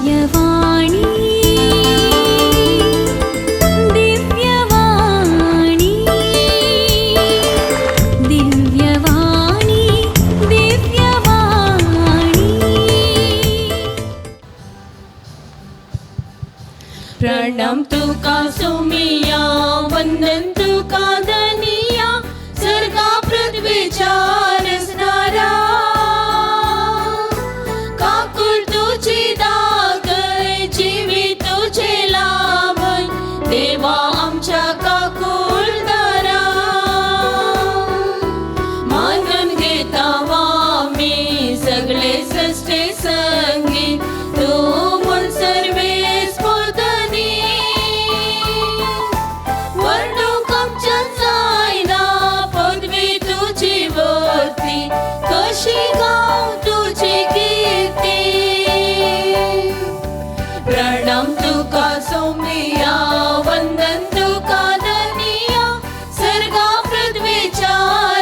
दिव्यवाणी दिव्यवाणी दिव्यवाणी दिव्यवाणी। प्रणाम तुका सोमिया, वंदन तुका धनिया, सर्गा पृथ्वीच्या रचणारा। काकुळ तुझी दाखय, जिवीत तुझे लाभन, देवा आमच्या काकुळदारा। मानून घेता आमी सगळे सृष्टी संगी, तूं म्हूण सर्वेस्पोर धनी। वर्णूक आमच्या जायना पदवी तुजी वर्ती, कशी गाव तुजी कीर्ती। प्रणाम तुका सोमिया, वंदन तुका धनिया, सर्गा पृथ्वीच्या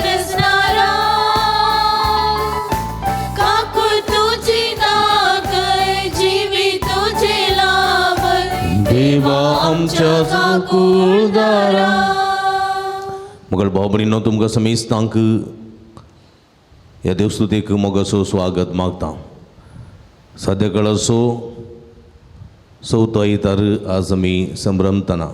रचणारा। काकुळ तुझी दाखय, जिवीत तुझे लाभन, देवा आमच्या काकुळदारा। मोगाळ भाव भयणींनो, तुमकां समेस्तांक ह्या देवस्तुतीक मोगाचो स्वागत मागता। सद्या काळाचो चवथो आयतार आज आमी संभ्रमतना।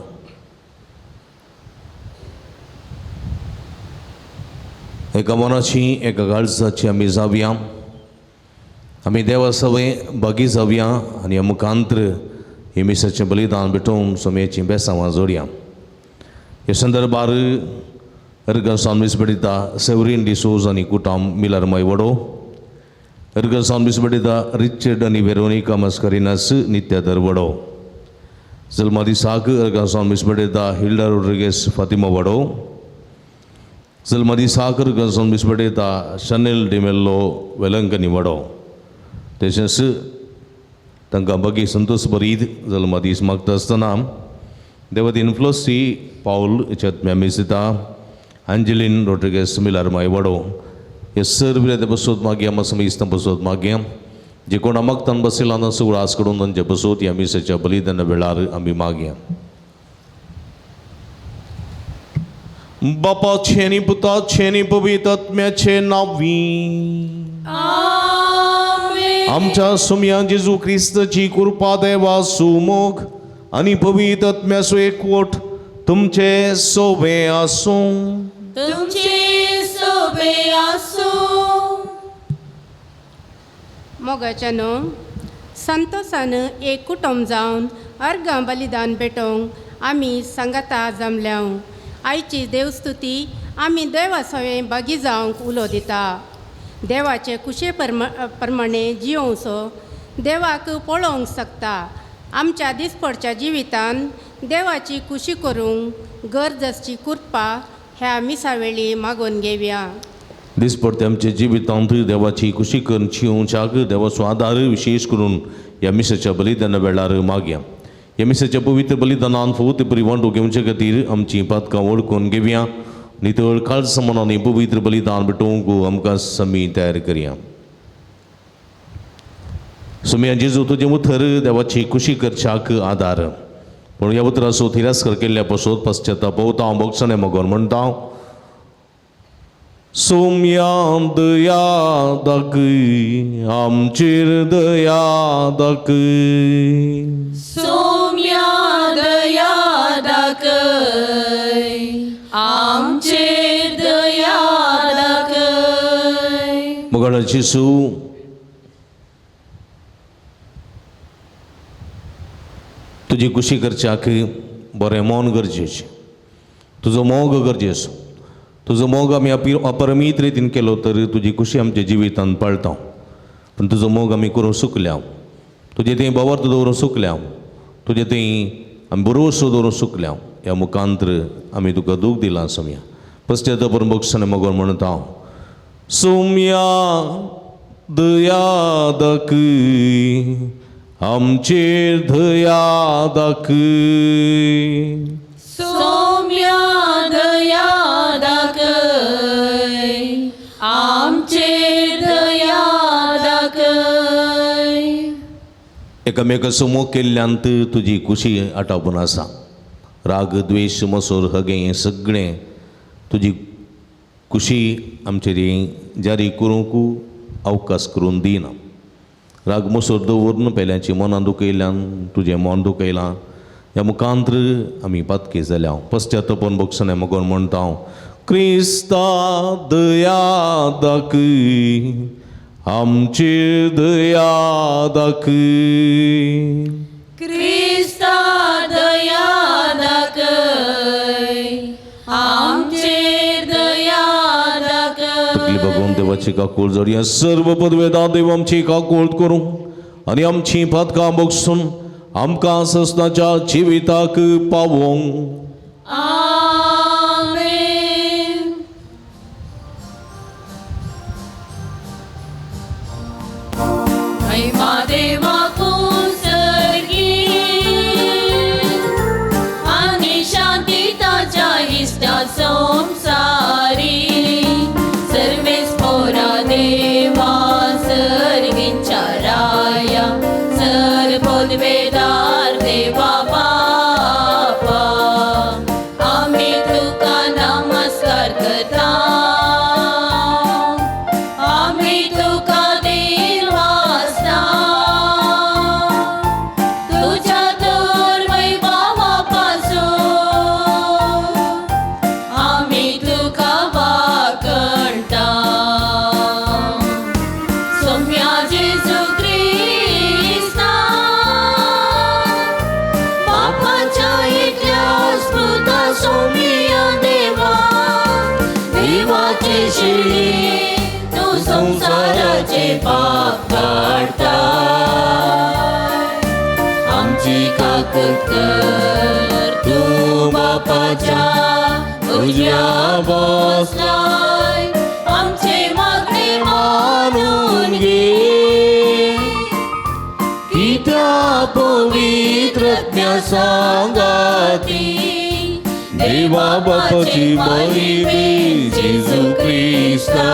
एका मनाची एका काळजाची आमी जावया, आमी देवा सवय बागी जावया आनी ह्या मुखांत्र हे मिसाचें बलिदान भेटोवन सोमयेचीं बेसांवां जोडया। ह्या संदर्भार अर्गन मिस भेटयता सेवरीन डिसोज आनी कुटाम मिलरमय वडो, अर्गन मिस भेटयता रिचर्ड आनी वेरोनिका मस्करिनास नित्यादर वडो, जल्मा दिसाक अर्गन मिस भेटयता हिल्डा रोड्रिगेस फातिमा वडो, जल्मा दिसाक अर्गन मिस भेटयता शनेल डिमेल्लो वेलंकनी वडो। तशेंच तांकां बागी संतोष बरीद जल्मा दीस मागता आसतना देवतीन फ्लोसी पावल हेच्यात मिस दिता अंजलीन रोड्रिगेस मिलारमाय वडो। हे सर्व ते बसोत मागया, आमकां समेस्तां बसोत मागया, जे कोण मागतान बसयला ना सगळो आस कडून तांचे बसोत ह्या मिसाच्या बलिदाना वेळार आमी मागया। बापाचे आनी पुताचे आनी पवित्र आत्म्याचे नांवी आमच्या सुमया जेजू क्रिस्ताची कृपा, देवा सुमोग आनी पवित्र आत्म्याचो एकवट तुमचे सोबे आसूं। तुमचे सोबे आसूं। मोगाच्यानो, संतोसान एक कुटुंब जावन अर्गां बलिदान भेटोवंक आमी सांगाता जमल्या। आयची देवस्तुती आमी देवा सवें बागी जावंक उलो दिता। देवाचे कुशे प्रमाणे जियोवचो देवाक पळोवंक शकता। आमच्या दिसपडच्या जिवितान देवाची कुशी करूंक गरज आसची कृपा ह्या मिसावेळी मागून घेवया। दिसपडते आमच्या जिवितांत देवाची कुशी करून जियोवच्याक देवाचो आदार विशेष करून ह्या मिसाच्या बलिदाना वेळार मागया। ह्या मिसाच्या पवित्र बलिदानान फवत बरी वांटो घेवचे खातीर आमची पातकां वळखून घेवया। नितळ काळज मनान पवित्र बलिदान भेटोवंक आमकां समी तयार करया। सुमया जेजू, तुजें उतर देवाची कुशी करच्याक आदार, पूण ह्या उतराचो तिरस्कार केल्ल्या पसोत पश्चाताप पवता हांव भोगसणें मगोन म्हणटा, सोम्या दया दाखय आमचेर, दया दाखय। सोम्या दया दाखय आमचेर, दया दाखय। मोगाळ जेजू, तुजी कुशी करच्याक बरें मन गरजेचें, तुजो मोग गरजेचो। तुजो मोग आमी अपरमीत रितीन केलो तर तुजी कुशी आमच्या जिवितांत पाळटा, पूण तुजो मोग आमी करूंक चुकल्या, तुजें थंय भावार्थ दवरूंक चुकल्या, तुजें थंय आमी बरोसो दवरूंक चुकल्या। ह्या मुखांत्र आमी तुका दूख दिलां सोम्या। पश्चाताप भोगसणें मगोन म्हणटा हांव, सोम्या दया दाखय आमचेर, दया दाखय। सोम्या दया दाखय आमचेर, दया दाखय। एकामेकाचो मोग केल्ल्यान तुजी खुशी आटापून आसा. राग, द्वेश, मसोर, हगें हें सगळें तुजी खुशी आमचेर जारी करूंक अवकाश करून दिना. राग मसोर दवरून पेल्याची मनां दुखयल्यान तुजें मन दुखयलां. ह्या मुखांत्र आमी पातके जाल्या. पश्चातापन बक्षणें मगोन म्हणटा हांव, क्रिस्ता दया दाखय, आमचेर दया दाखय. क्रिस्ता दया दाखय, आमचेर दया दाखय. तकली बघून देवाची काकूळ जोडया. सर्व पदवेदा देव आमची काकूळ करूं आनी आमची पातकां बगसून आमकां ससनाच्या जिविताक पावोवंक. आमेन. महिमा देवाकून सर्गी आनी शांती ताच्या इश्टा संवसारी. सर्वेस पोरा देवा सर्गींच्या राया, सर पदवेदार देवा बापा, आमी तुका नमस्कार करता, आमी तुका देर वासता. तुज्या तर वैभवा पासून आमी तुका वाकणता. सोम्या जेजू क्रिस्ता बापाच्या एकल्या स्मृता, सोम्या देवा देवाचे शिळे, तूं संवसाराचे पाप काडटा, आमची काकत कर. तूं बापाच्या उजव्या बसलाय, आमचे मागणे मानून घे. कित्या पवित्र सांगाती देवा बापाची महिमे जेजू क्रिस्ता,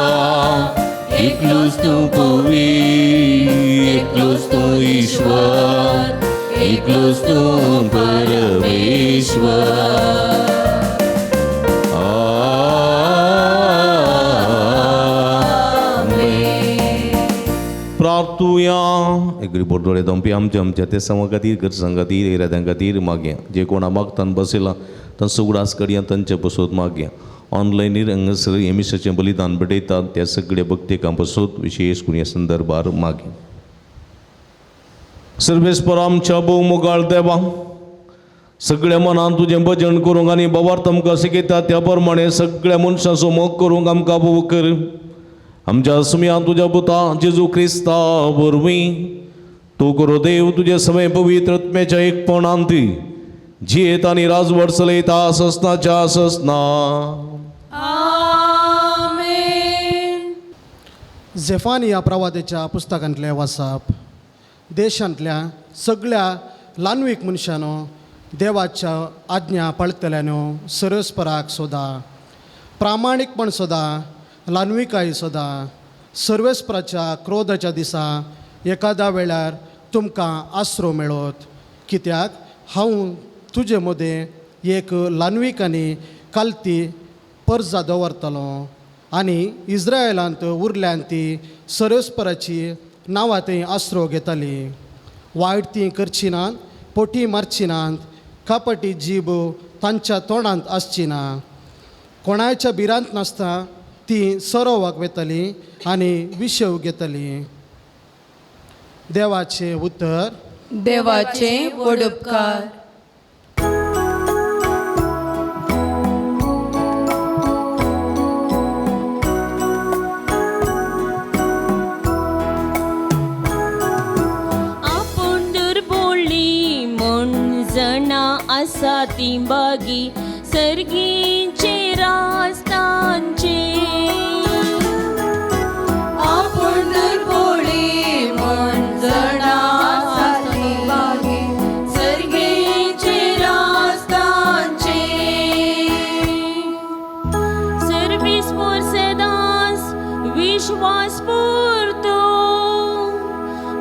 एकलोच तूं पवित्र, एकलोच तूं ईश्वर, एकलोच तूं परमेश्वर. आमेन. प्रार्थुया. एक रिपोर्ट दोळे दमपी आमच्या आमच्या ते समां खातीर, घरसां खातीर, इराद्यां खातीर मागया. जे कोणा मागतान बसयला तांचो उगडास करया, तांचे पसत मागया. ऑनलायनीर हांगासर एमिसाचें बलिदान भेटयतात त्या सगळ्या भक्तिकां पसत विशेष करून ह्या संदर्भार मागया. सर्वेस्पर आमच्या भोव मोगाळ देवा, सगळ्या मनान तुजें भजन करूंक आनी बाबार्थ आमकां शिकयता त्या प्रमाणे सगळ्या मनशांचो मोग करूंक आमकां भोव कर. आमच्या सुमयान तुज्या पुता जेजू क्रिस्ता वरवीं तूं करो देव तुजे समय पवित्र आत्म्याच्या एकपणांत जियेत आनी राजवट चलयता ससनाच्या ससना. आमेन. झेफानिया प्रवादेच्या पुस्तकांतलें वाचप. देशांतल्या सगळ्या ल्हानवीक मनशानो, देवाच्या आज्ञा पाळटल्यानो सरस्पराक सोदा, प्रामाणीकपण सोदा, ल्हानविकाय सोदा. सर्वेस्पराच्या क्रोधाच्या दिसा एकादा वेळार तुमकां आसरो मेळत, कित्याक हांव तुजे मदें एक ल्हानवीक आनी कालती परजा दवरतलो आनी इस्रायलांत उरल्यान ती सरस्पराची नांवां थंय आसरो घेताली. वायट ती करची नात, पोटी मारची नात, कापटी जीब तांच्या तोंडांत आसची ना. कोणाच्या भिरांत नासता ती सरोवाक वेताली आनी विशेव घेताली. देवाचें उतर. देवाचे व्हड उपकार. आपूण दुर्बोळी म्हूण जणां आसा ती बागी सर्गीचे रास्तांचे. आपूण दुर्बोळी म्हूण जणां आसा ती बागी सर्गीचे रास्तांचे. सर्वीस पोर सदांच विश्वास पुरतो,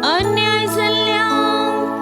अन्याय जाल्ल्यांक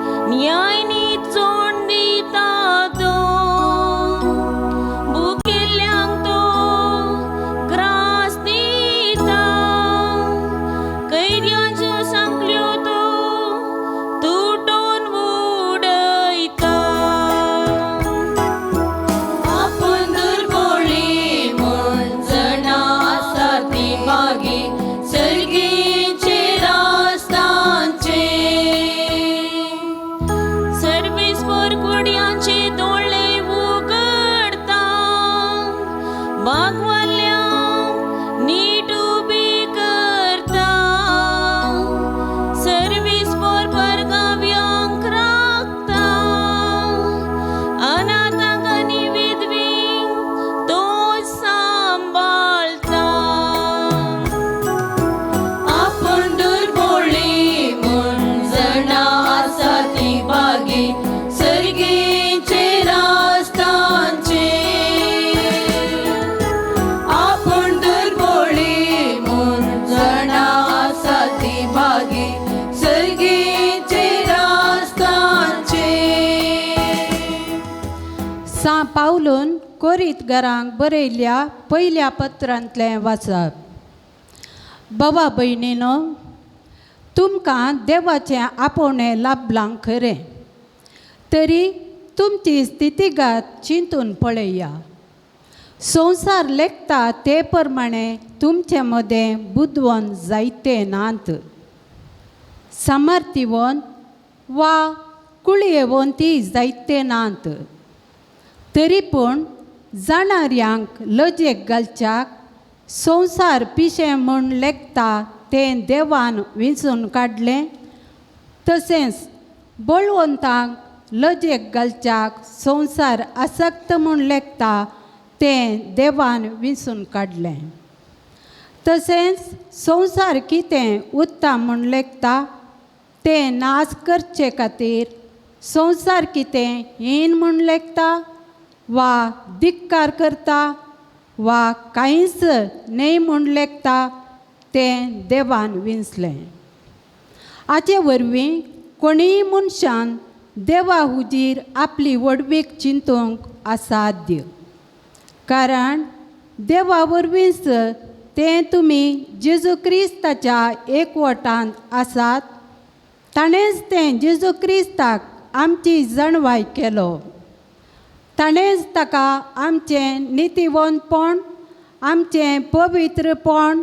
सा पावलून कोरीत घरांक बरयल्ल्या पयल्या पत्रांतलें वाचप. बाबा भयणीनो, तुमकां देवाचें आपोवणें लाभलां खरें, तरी तुमची स्थितीगात चिंतून पळया. संवसार लेखता ते प्रमाणे तुमचे मदें बुदवंत जायते नात, सामर्थ्यवंत वा कुळयेवंती जायते नात, तरी पूण जाणाऱ्यांक लजेक घालच्याक संवसार पिशें म्हूण लेखता तें देवान विंचून काडलें. तशेंच बळवंतांक लजेक घालच्याक संवसार आसक्त म्हूण लेखता तें देवान विंचून काडलें. तशेंच संवसार कितें उत्ता म्हूण लेखता तें नाश करचे खातीर संवसार कितें हीन म्हूण लेखता वा धिक्कार करता वा कांयच न्हय म्हूण लेखता तें देवान विंचलें. हाचे वरवीं कोणीय मनशान देवा हुजीर आपली व्हडवीक चिंतूंक असाध्य, कारण देवा वरवींच तें तुमी जेजू क्रिस्ताच्या एकवटांत आसात. ताणेंच तें जेजू क्रिस्ताक आमची जाणवाय केलो. ताणेंच ताका आमचें नितीवंतपण, आमचें पवित्रपण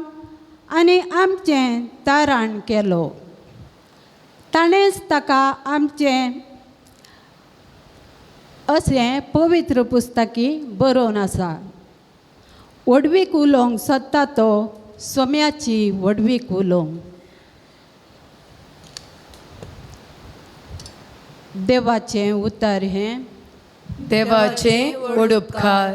आनी आमचें तारण केलो. ताणेंच ताका आमचें अशें पवित्र पुस्तकी बरोवन आसा. व्हडवीक उलोवंक सोदता तो सोम्याची व्हडवीक उलोवंक. देवाचें उतर हें. देवाचें व्हड उपकार.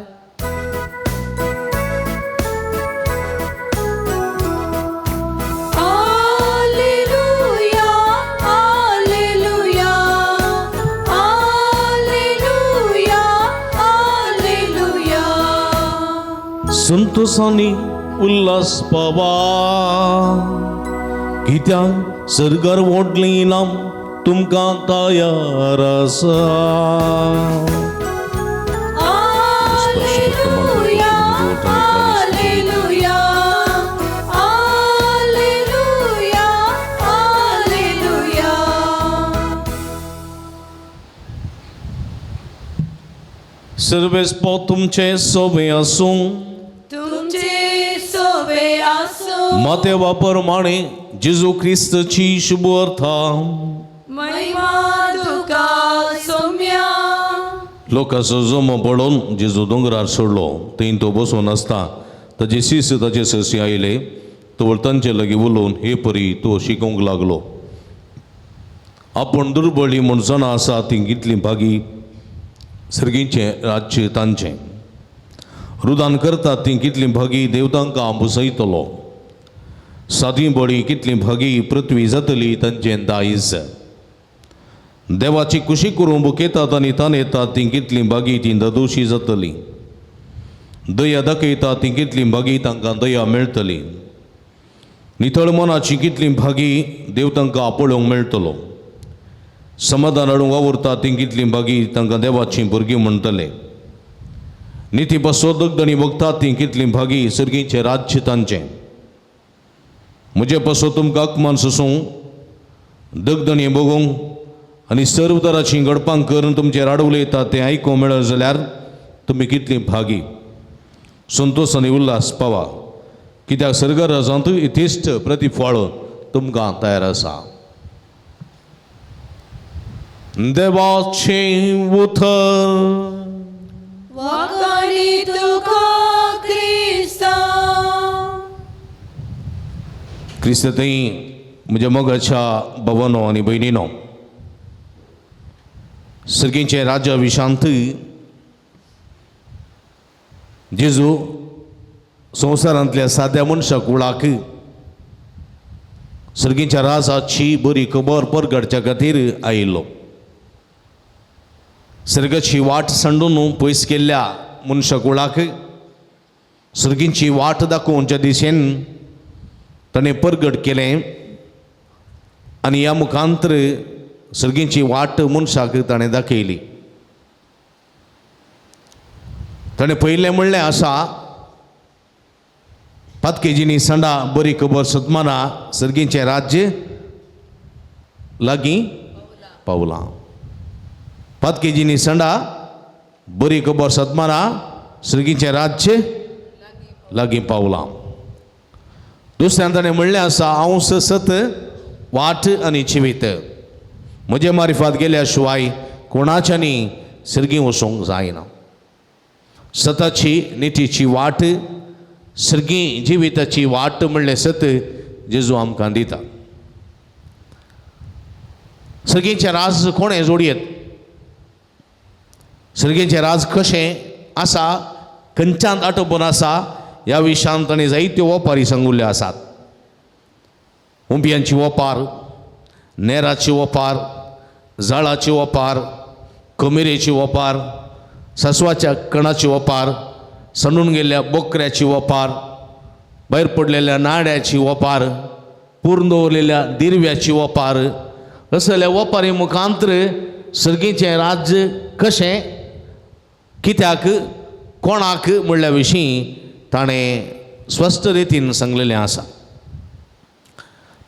Alleluia, alleluia, alleluia, alleluia. संतोषांनी Ulhas पावा, कित्याक सर्गार व्हडलें इनाम तुमकां तयार आसा. Alleluia, alleluia, alleluia, alleluia. सर्वेस्पो तुमचे सोबे आसूं. तुमचे सोबे आसूं. मातेवा प्रमाणे जेजू क्रिस्तची शुभ अर्था. महिमा तुका सोम्या. लोकांचो जमो पळोवन जेजू दोंगरार सोडलो. थंय तो बसून आसता ताजे शिस ताचे सरशी आयले. तो तांचे लागीं उलोवन हे परी तो शिकोवंक लागलो. आपूण दुर्बळी म्हूण जाणां आसा ती कितली भागी, सर्गीचें राज्य तांचें. रुदान करतात ती कितली भागी, देव तांकां बसयतलो. सादी बळी कितली भागी, पृथ्वी जातली तांचें दायज. देवाची कुशी करूंक बुकयतात आनी ताण येतात ती कितली भागी, ती ददोशी जातली. दया दाखयता ती कितली भागी, तांकां दया मेळटली. नितळ मनाची कितली भागी, देव तांकां पळोवंक मेळटलो. समाधान हाडूंक वावुरता ती कितली भागी, तांकां देवाचीं भुरगीं म्हणटले. निती बसो दगदणी बघतात ती कितली भागी, सर्गीचें राज्य तांचें. म्हजे पासो तुमकां अकमान सोसूं, दगदणी बघूंक आनी सर्व तराचीं घडपां करून तुमचें राड उलयता तें आयकूंक मेळत जाल्यार तुमी कितली भागी. संतोश आनी उल्हास पावा, कित्याक सर्गराजांत यथेश्ट प्रतिफळ तुमकां तयार आसा. देवाचें उतर. वाखाणी तुका क्रिस्ता. क्रिस्त थंय म्हज्या मोगाच्या भवनो आनी भयणीनो, सर्गीचें राज्या विशांत जेजू संवसारांतल्या साद्या मनशाक कुळाक सर्गीच्या राजाची बरी खबर परगडच्या खातीर आयिल्लो. सर्गाची वाट सांडून पयस केल्ल्या मनशा कुळाक सर्गीची वाट दाखोवच्या दिशेन ताणें परगट केलें आनी ह्या मुखांतर सर्गीची वाट मनशाक ताणें दाखयली. ताणें पयलें म्हणलें आसा, पातकेजीनी संडा बरी खबर सतमाना सर्गीचें राज्य लागीं पावलां. पातकेजीनी संडा बरी खबर सतमाना सर्गीचें राज्य लागीं पावलां. दुसऱ्यान ताणें म्हणलें आसा, हांव सत वाट आनी जिवीत, म्हजे मारिफात गेल्या शिवाय कोणाच्यानी सर्गीं वचूंक जायना. सताची नितीची वाट, सर्गीं जिविताची वाट म्हणलें सत जेजू आमकां दिता. सर्गीचें राज कोणें जोडयेत, सर्गीचें राज कशें आसा, खंयच्यान आटोपून आसा ह्या विशयांत ताणें जायत्यो ओपारी सांगुल्ल्यो आसात. उंबयांची ओपार, नेराची ओपार, जाळाची ओपार, कमिरेची ओपार, ससवाच्या कणाची ओपार, सणून गेल्ल्या बोकऱ्याची ओपार, भायर पडलेल्या नाड्याची ओपार, पूर्ण दवरलेल्या दिरव्याची ओपार, असल्या ओपारी मुखांत्र सर्गीचें राज्य कशें, कित्याक, कोणाक म्हणल्या विशीं ताणें स्पश्ट रितीन सांगलेलें आसा.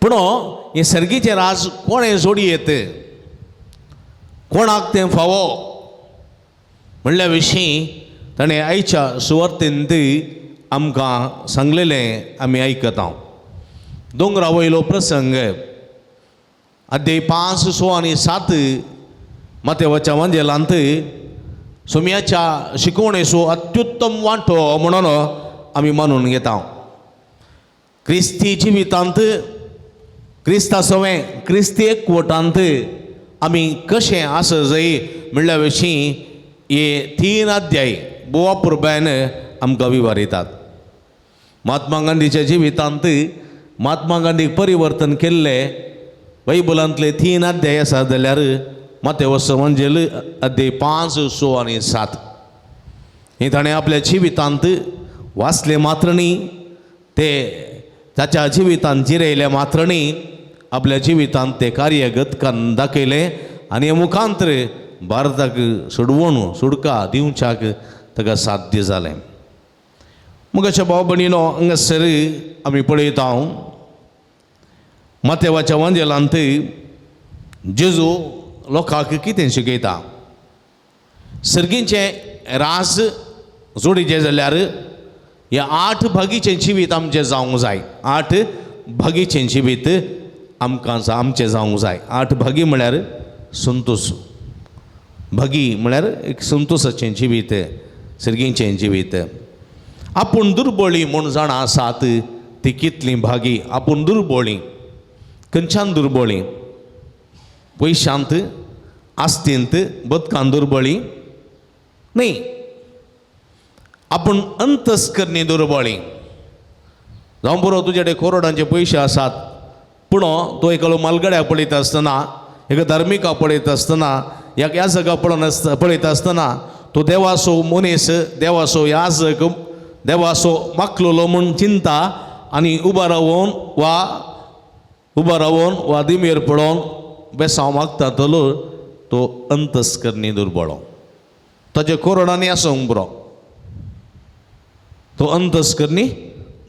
पूण हें सर्गीचें राज कोणें जोडयेत, कोणाक तें फावो म्हणल्या विशीं ताणें आयच्या सुवार्तेंत आमकां सांगलेलें आमी आयकता. दोंगरा वयलो प्रसंग, अध्याय 5, 6 आनी 7 मातेवाच्या वांजेलांत सोम्याच्या शिकवणेचो अत्युत्तम वांटो म्हणून आमी मानून घेता. क्रिस्ती जिवितांत, क्रिस्ता सवें क्रिस्ती एकवटांत आमी कशें आसा जाय म्हणल्या विशीं हे 3 अध्याय बोवा पुरबायन आमकां विवारितात. महात्मा गांधीच्या जिवितांत महात्मा गांधीक परिवर्तन केल्ले बायबलांतले 3 अध्याय आसा जाल्यार मातेवस वंजेल अध्याय 5, 6 आनी 7 हे ताणें आपल्या जिवितांत वाचले मात्र न्ही, ते ताच्या जिवितांत जिरयले मात्र न्ही, आपल्या जिवितांत ते कार्यगत करून दाखयलें आनी हे मुखांतर भारताक सोडवण सुडका दिवच्याक ताका साध्य जालें. मुखाच्या भाव भयणीनो, हांगासर आमी पळयता मातेवाच्या वांजेलांत जेजू लोकांक कितें शिकयता. सर्गीचें रास जोडीचें जाल्यार ह्या 8 भागीचें जिवीत आमचें जावंक जाय. 8 भागीचें जिवीत आमकां आमचें जावंक जाय. 8 भागी म्हळ्यार संतोष, भागी म्हळ्यार एक संतोषाचें जिवीत, सर्गीचें जिवीत. आपूण दुर्बळी म्हूण जाणां आसात ती कितली भागी. आपूण दुर्बळी, खंयच्यान दुर्बळी? पयशांत, आस्तींत, बदकान दुर्बळी न्ही, आपूण अंतस्करणी दुर्बळी. जावं बरो तुजे कडेन करोडांचे पयशे आसात, पूण तो एकलो मालगड्या पळयता आसतना, एका धार्मिका पळयता आसतना, ह्या याजका पळोवन पळयता आसतना तो देवाचो मनीस, देवाचो याजक, देवाचो माकलोलो म्हूण चिंता आनी उबो रावून वा दिमेर पळोवन बेसांव मागता तलो तो अंतस्करणी दुर्बळो. ताजे करोडांनी आसूंक बरो, तो अंतस्करणी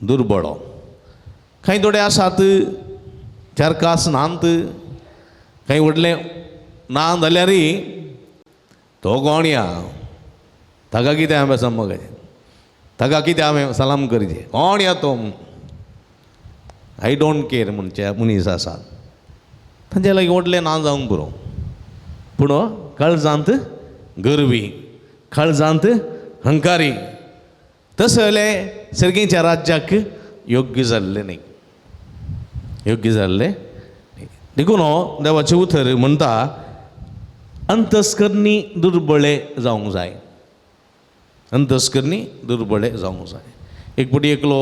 दुर्बळो. कांय थोडे आसात 4 कास नात, कांय व्हडलें ना जाल्यारय तो कोण या, ताका कितें हांवें समजचें, ताका कितें हांवें सलाम करचें, कोण या तो, I don't care म्हणचे मनीस आसात. तांचे लागीं व्हडलें ना जावंक पुरो, पूण काळजांत गर्वी, काळजांत हंकारी, तसले सर्गीच्या राज्याक योग्य जाल्लें न्ही, योग्य जाल्लें न्ही. देखून देवाचें उतर म्हणटा अंतस्करणी दुर्बळे जावंक जाय, अंतस्करणी दुर्बळे जावंक जाय. एक फावटी एकलो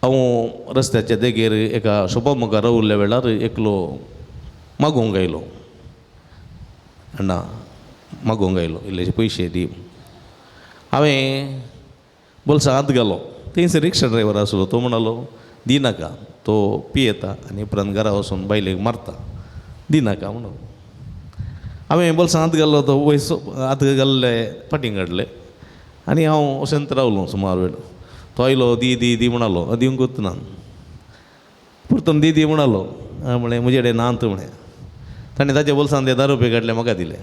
हांव रस्त्याच्या देगेर एका शॉपा मुखार रावल्ल्या वेळार एकलो मागूंक आयलो, अण्णा मागूंक आयलो, इल्लेशे पयशे दी. हांवें बोल्सां हात घालो, थंयसर रिक्षा ड्रायवर आसलो, तो म्हणालो दिनाका, तो पियेता आनी उपरांत घरा वचून बायलेक मारता, दिनाका म्हणून. हांवें बोल्सां हात घालो, तो पयसो हात घाल्ले फाटीं काडले आनी हांव वसंत रावलो सुमार वेळ. तो आयलो दी दी दी म्हणालो, दिवंकूच ना. परतून दी दी म्हणालो, म्हळें म्हजे कडेन नात म्हळें. ताणें ताच्या बोल्सान ते 10 रुपये काडले म्हाका दिले.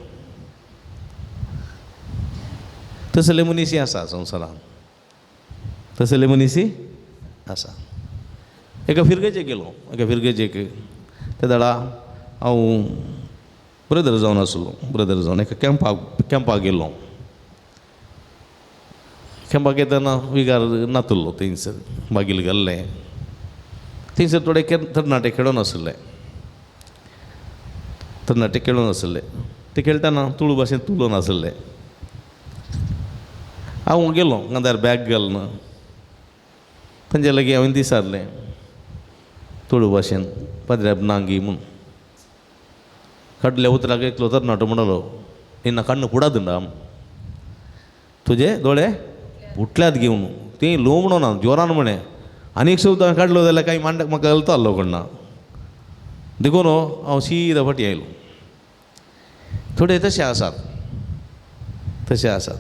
तसले मनीसी आसा संवसारान, तसले मनीसी आसा. एका फिरगेजेक गेलो, एका फिरगेजेक ते दाडा हांव ब्रदर जावन आसलो, ब्रदर जावन एका कॅम्पाक गेलो. कॅम्पाक येतना विगार नातुल्लो थंयसर बागील घाल्लें, थंयसर थोडे तरणाटे खेळोन आसले, तरणाटे खेळोन आसले. ते खेळटना तुळू भाशेन तुलोवन आसले. हांव गेलो खांदार बॅग घालून, तांचे लागीं हांवें दिसारलें तुळू भाशेन पाद्र्याब नांगी म्हूण. काडल्या उतराक एकलो तरणाटो म्हणलो, निन्ना कण्ण पुडादुंडा, तुजे दोळे पुटल्यात घेवन. ती ल्हव म्हणोना जोरान म्हळें. आनी एक सुद्दां काडलो जाल्यार कांय मांडक म्हाका घालतालो कोण्णा. देखून हांव सीदा फाटीं आयलो. थोडे तशे आसात, तशे आसात.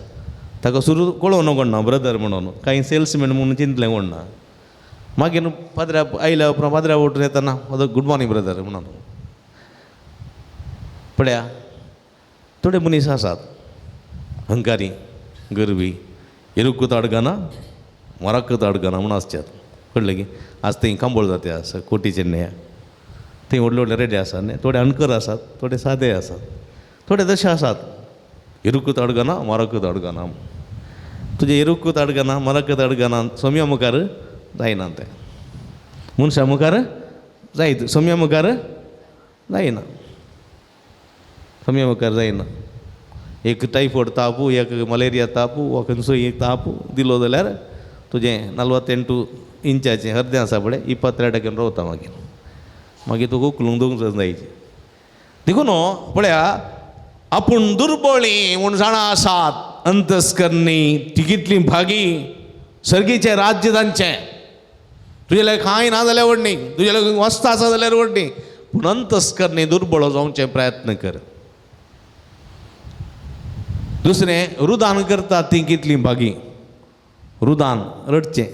ताका सुरू कळोवं कोण्णा ब्रदर म्हणून, कांय सेल्समॅन म्हणून चिंतलें कोण्णा. मागीर पाद्र्या आयल्या उपरांत पाद्र्या उठून येतना गुड मॉर्निंग ब्रदर म्हणून. पळया थोडे मनीस आसात अहंकारी, गर्वी, एरुक्क ताडगाना मराक्क ताडगाना म्हूण आसच्यात. कळ्ळें की आज थंय कांबोळ जाते आसा कोटी चेन्नया, थंय व्हडले व्हडले रेडे आसात न्ही. थोडे अणकर आसात, थोडे सादे आसात, थोडे तशे आसात. एरुक्क ताडगाना मराक्क ताडगाना, तुजें एरुक्क ताडगाना मराक्क ताडगाना सोम्या मुखार जायना तें, मनशा मुखार जायत, सोम्या मुखार जायना, सोम्या मुखार जायना. एक टायफॉयड तापू, एक मलेरिया तापू वा खंयचोय एक तापू दिलो जाल्यार तुजें 48 इंचाचें हरदें आसा पळय 22 रावता. मागीर मागीर तुका उखलूंक दोंग जायचे. देखून पळया आपूण दुर्बळी म्हूण जाणा आसात अंतस्करणी ती कितली भागी, सर्गीचें राज्य तांचें. तुजे लागीं कांय ना जाल्यार व्हड न्ही, तुजे लागीं वस्त आसा जाल्यार व्हड न्ही, पूण अंतस्करणी दुर्बळ जावचें प्रयत्न कर. दुसरें रुदान करतात ती कितली भागी, रुदान रडचें.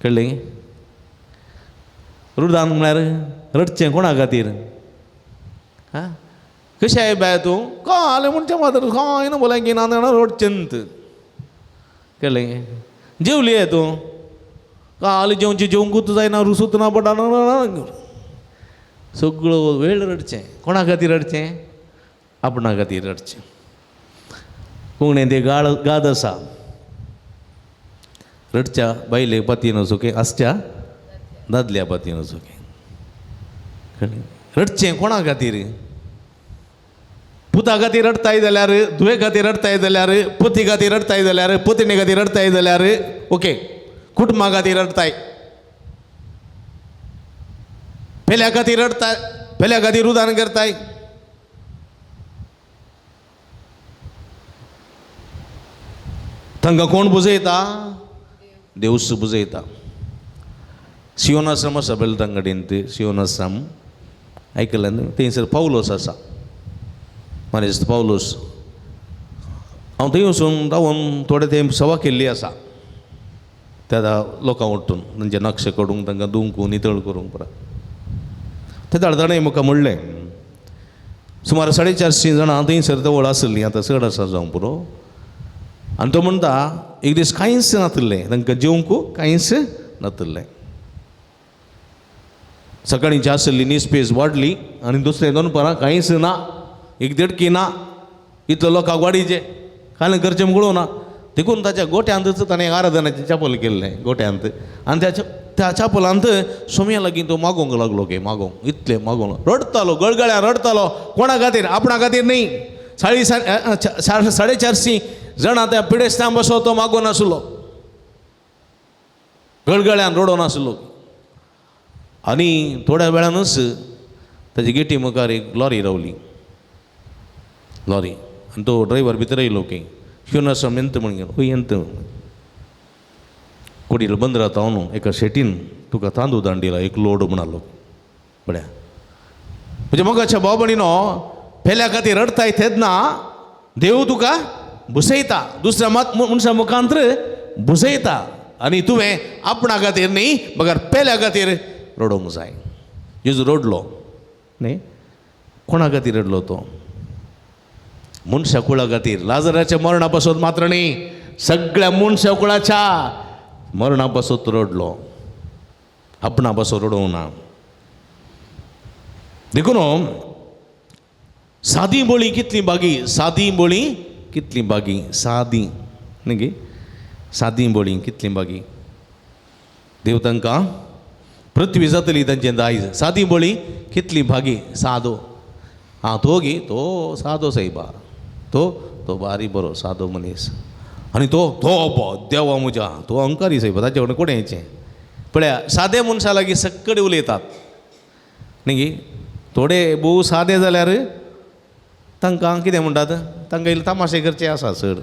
कळ्ळें? रुदान म्हळ्यार रडचें कोणा खातीर? आं कशें I बाय तूं काल म्हणचें मात्र कांय ना भलायकी ना जाणां रडचें. कळ्ळें? जेवली I तूं काल जेवचें जेवंकूच जायना, रुसूत ना, पडना, सगळो वेळ रडचें. कोणा खातीर रडचें? आपणा खातीर रडचें. कोंकणींत एक गाद आसा, रडच्या बायले पातीन वचोके आसच्या दादल्या पातीन वचोके. कळ्ळें? रडचें कोणा खातीर? पुता खातीर रडताय जाल्यार, धुवे खातीर रडताय जाल्यार, पुती खातीर रडताय जाल्यार, पुतणे खातीर रडताय जाल्यार ओके, कुटुंबा खातीर रडताय, पेल्या खातीर रडताय, पेल्या खातीर रुदान करताय. तांकां कोण पुजयता? देवूच पुजयता. सियोनाश्रम आसा बेलतांगडेन, सियोनाश्रम आयकलें न्हू? थंयसर पावलोस आसा, मानेस्त पावलोस. हांव थंय वचून रावन थोडे तेंप सवा केल्ली आसा त्या लोकां उठून तांचे नक्शे काडूंक, तांकां धुवंक, नितळ करूंक परत. ते ताणें म्हाका म्हणलें, सुमार 450 जाणां थंयसर तवळ आसलीं, आतां चड आसा जावंक पुरो. आनी तो म्हणटा एक दीस कांयच नातिल्लें, तांकां जेवंक कांयच नातिल्लें. सकाळीं आसली न्यूज वाडली आनी दुसरें दनपारां कांयच ना, एक देडकी ना, इतलो लोकांक वाडीचे कांय करचें म्हूण ना. देखून ताच्या गोट्यांतच ताणें आराधनाचें चॅपल केल्लें गोट्यांत. आनी त्या चॅपलांत सोम्या लागीं तो मागोवंक लागलो, की मागोवंक इतलें मागोवंक रडटालो, गळगळ्यान रडटालो. कोणा खातीर? आपणा खातीर न्ही. 450 जाणां त्या पिडेस्तां बसो तो मागोवन आसलो, गळगळ्यान रडोवन आसलो. आनी थोड्या वेळानूच ताजे गेटी मुखार एक लॉरी रावली, लॉरी. आनी तो ड्रायव्हर भितर येयलो की शिवनाश्रम एंत म्हण गेलो, खंय एंत कोडील बंद रावता न्हू, एका शेटीन तुका तांदूळ दांडिला एक लोड म्हणालो. बड्या म्हणजे मोगाच्या भाव भयणीनो, पेल्या खातीर रडताय तेन्ना देव तुका भुसयता, दुसऱ्या मनशा मुखांत्र भुसयता. आनी तुवें आपणा खातीर न्ही बगर पेल्या खातीर रडोवंक जाय. जेजू रडलो न्ही, कोणा खातीर रडलो तो? मनशा कुळा खातीर. लाजराच्या मरणा पासत मात्र न्ही, सगळ्या मनशा कुळाच्या मरणा पासत रडलो, आपणा पासत रडोवंक ना. देखून सादी बोळी कितली बागी, सादी बोळी कितली बागी, सादी न्ही गे, सादी बोळी कितली बागी. देव तांकां पृथ्वी जातली तांचें दायज. सादी बोळी कितली भागी, सादो. आं तो गी तो सादो सायबा, तो तो बारी बरो सादो मनीस. आनी तो तो देवा म्हज्या तो अंकारी सायबा, ताचे कडेन कोणें येचें. पळया सादे मनशां लागीं सक्कडे उलयतात न्ही गी. थोडे भोव सादे जाल्यार तांकां कितें म्हणटात, तांकां इल्ले तमाशे करचे आसा चड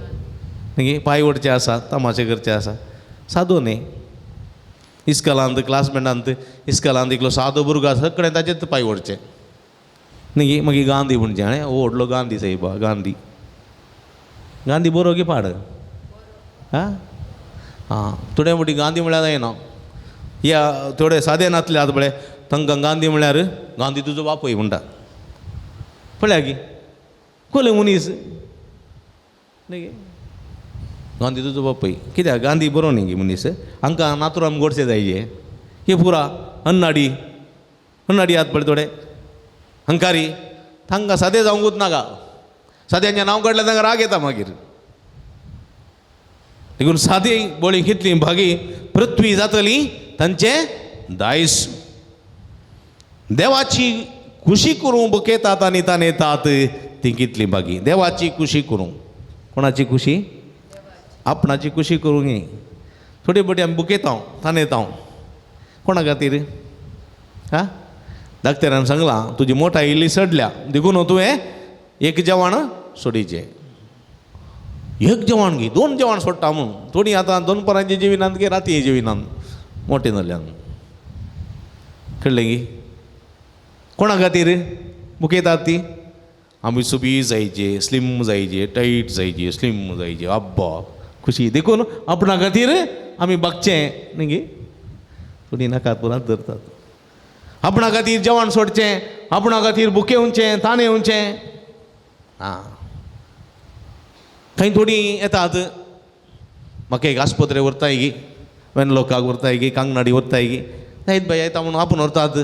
न्ही गी, पांय ओडचे आसा, तमाशे करचे आसा. सादो न्ही, इस्कॉलांत क्लासमेटांत इस्कॉलांत एकलो सादो भुरगो आसा, सगळें ताचेच पांय ओडचे न्ही गी. मागीर गांधी म्हणचें, हाणें हो व्हडलो गांधी सायबा, गांधी गांधी बरो की पाड आं आं. थोडे फावटी गांधी म्हळ्यार जायना, ह्या थोडे सादे नातले आतां पळय तांकां गांधी म्हळ्यार गांधी तुजो बापूय म्हणटा. पळया गी कोले मनीस न्ही गे, गांधी तुजो बापूय. कित्याक गांधी बरो न्ही गे मनीस, हांकां नातरां गोडशे जायजे हे पुरा अन्नाडी अन्नाडी आत पळय थोडे हंकारी, तांकां सादें जावंकूच नाका. साद्यांचें नांव काडल्यार तांकां राग येता मागीर. देखून सादी बळी कितली भागी, पृथ्वी जातली तांचें दायज. देवाची खुशी करूंक बुकेतात आनी ताणेतात ती कितली भागी. देवाची खुशी करूंक, कोणाची खुशी? आपणाची खुशी करूंक न्ही. थोडी फावटी आमी बुकेता ताणेता, कोणा खातीर? आं डाक्टरान सांगलां तुजी मोटाय इल्ली चडल्या देखून तुवें एक जेवण सोडीचें. एक जेवण गी दोन जेवण सोडटा म्हूण. थोडीं आतां दोनपरांचें जेविनात गे, राती जेविनात मोटें जाल्यान. कळ्ळें गी? कोणा खातीर बुकेतात ती? आमी सुबी जायचे, स्लिम जायचे, टायट जायचे, स्लिम जायचे, अब्बा खुशी. देखून आपणा खातीर आमी बागचें न्ही गे. थोडीं नाकात पुरात धरतात. आपणा खातीर जेवण सोडचें, आपणा खातीर बुकेवचें, ताणें येवचें. आं खंय थोडीं येतात म्हाका एक आस्पत्रे व्हरताय गी, वेनलोकाक व्हरताय गी, कांगनाडी व्हरताय गी, नायत बाय येता म्हणून आपूण व्हरतात.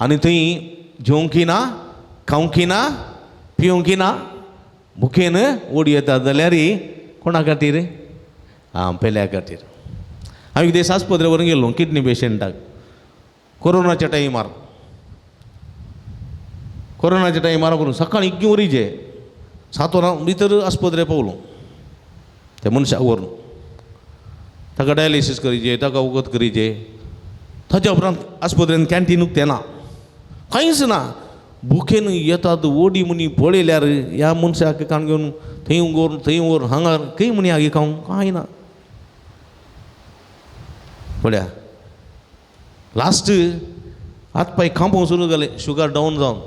आनी थंय जेवंकी ना, खावंकी ना, पिवंकी ना, भुकेन ओडी येतात जाल्यार कोणा खातीर? आं पेल्या खातीर. हांव एक दीस आस्पत्रे व्हरून गेलो किडनी पेशंटाक कोरोनाच्या टायमार. कोरोनाच्या टायमार व्हरून सकाळीं इतकी वरीचे 7 वरां भितर आस्पत्रे पावलो त्या मनशाक व्हरून. ताका डायलिसीस करीचे, ताका वखद करीचे. ताच्या उपरांत आस्पत्रेन कॅन्टीन उक्तें ना, कांयच ना. भुकेन येतात ओडी मुनी पळयल्यार ह्या मनशाक काण घेवन थंय व्हर थंय व्हर हांगा खंय मुनी आगी खावंक कांय ना. पळया लास्ट हात पांय खांपोवंक सुरू जाले, शुगर डावन जावन.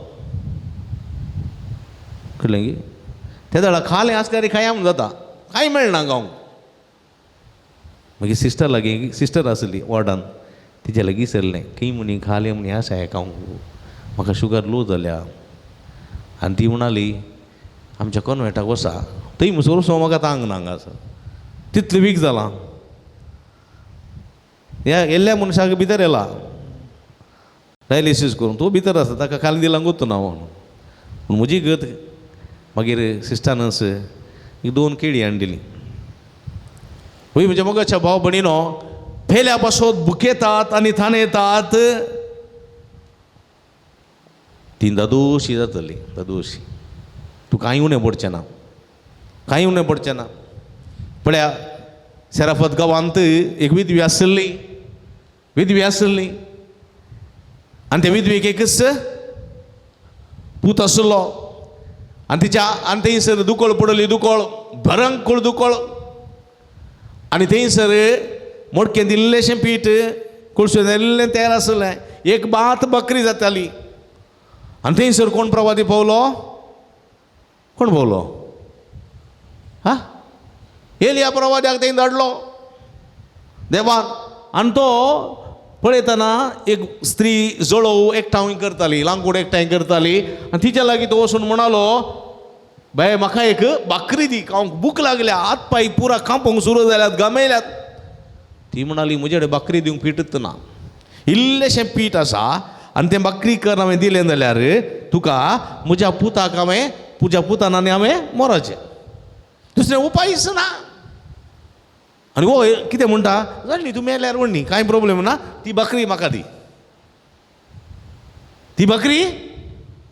कळ्ळें गी? ते वेळार खालें आसल्यार खाया म्हूण जाता, कांय मेळना गावंक. मागीर सिस्टर लागीं, सिस्टर आसली वॉर्डान, तिच्या लागीं सरलें, खंय मुनी खालें मुनी आसा हें खावंक, म्हाका शुगर लो जाल्या. आनी ती म्हणाली आमच्या कॉन्वेंटाक वसा, थंय मुसोर सो म्हाका तांक ना हांगासर, तितलें वीक जालां. ह्या येल्ल्या मनशाक भितर येला डायलिसीस करून, तो भितर आसा, ताका खाली दिलां गोत्तू ना म्हणून. पूण म्हजी गत मागीर सिस्टरानच एक 2 केळी हाडून दिली. वय म्हज्या मोगाच्या भाव भयणीनो, पेल्या पासत बुकेतात आनी थाणेतात ती दादोशी जातली, दादोशी. तूं कांय उणें पडचें ना, कांय उणें पडचें ना. पळया सेराफत गांवांत एक विधवी आसली, विधवी आसली आनी त्या विधवेक एकच पूत आसलो. आनी तिच्या आनी थंयसर दुकळ पडली, दुकळ भरंकूळ दुकळ. आनी थंयसर मोडकें दिल्लेशें पीठ कुळशें इल्लें तयार आसलें, एक भात बकरी जाताली. आनी थंयसर कोण प्रवादी पावलो? कोण पावलो? हा एलिया प्रवाद्याक तें धाडलो देवान. आनी तो पळयतना एक स्त्री जळोव एकठांय करताली, लांकूड एकठांय करताली आनी तिच्या लागीं तो वचून म्हणालो, बाय म्हाका एक भाकरी दी, खावंक भूक लागल्या, हात पांय पुरा कांपोंक सुरू जाल्यात, गमेल्यात. ती म्हणाली, म्हजे कडेन भाकरी दिवंक पीठच ना, इल्लेशें पीठ आसा आनी तें भाकरी कर हांवें दिलें जाल्यार तुका म्हज्या पुताक हांवें, तुज्या पुतान आनी हांवें मोराचें, दुसरें उपायच ना. आनी हो कितें म्हणटा, जाली तूं मेल्यार व्हडली कांय प्रोब्लेम ना, ती भाकरी म्हाका दी, ती भाकरी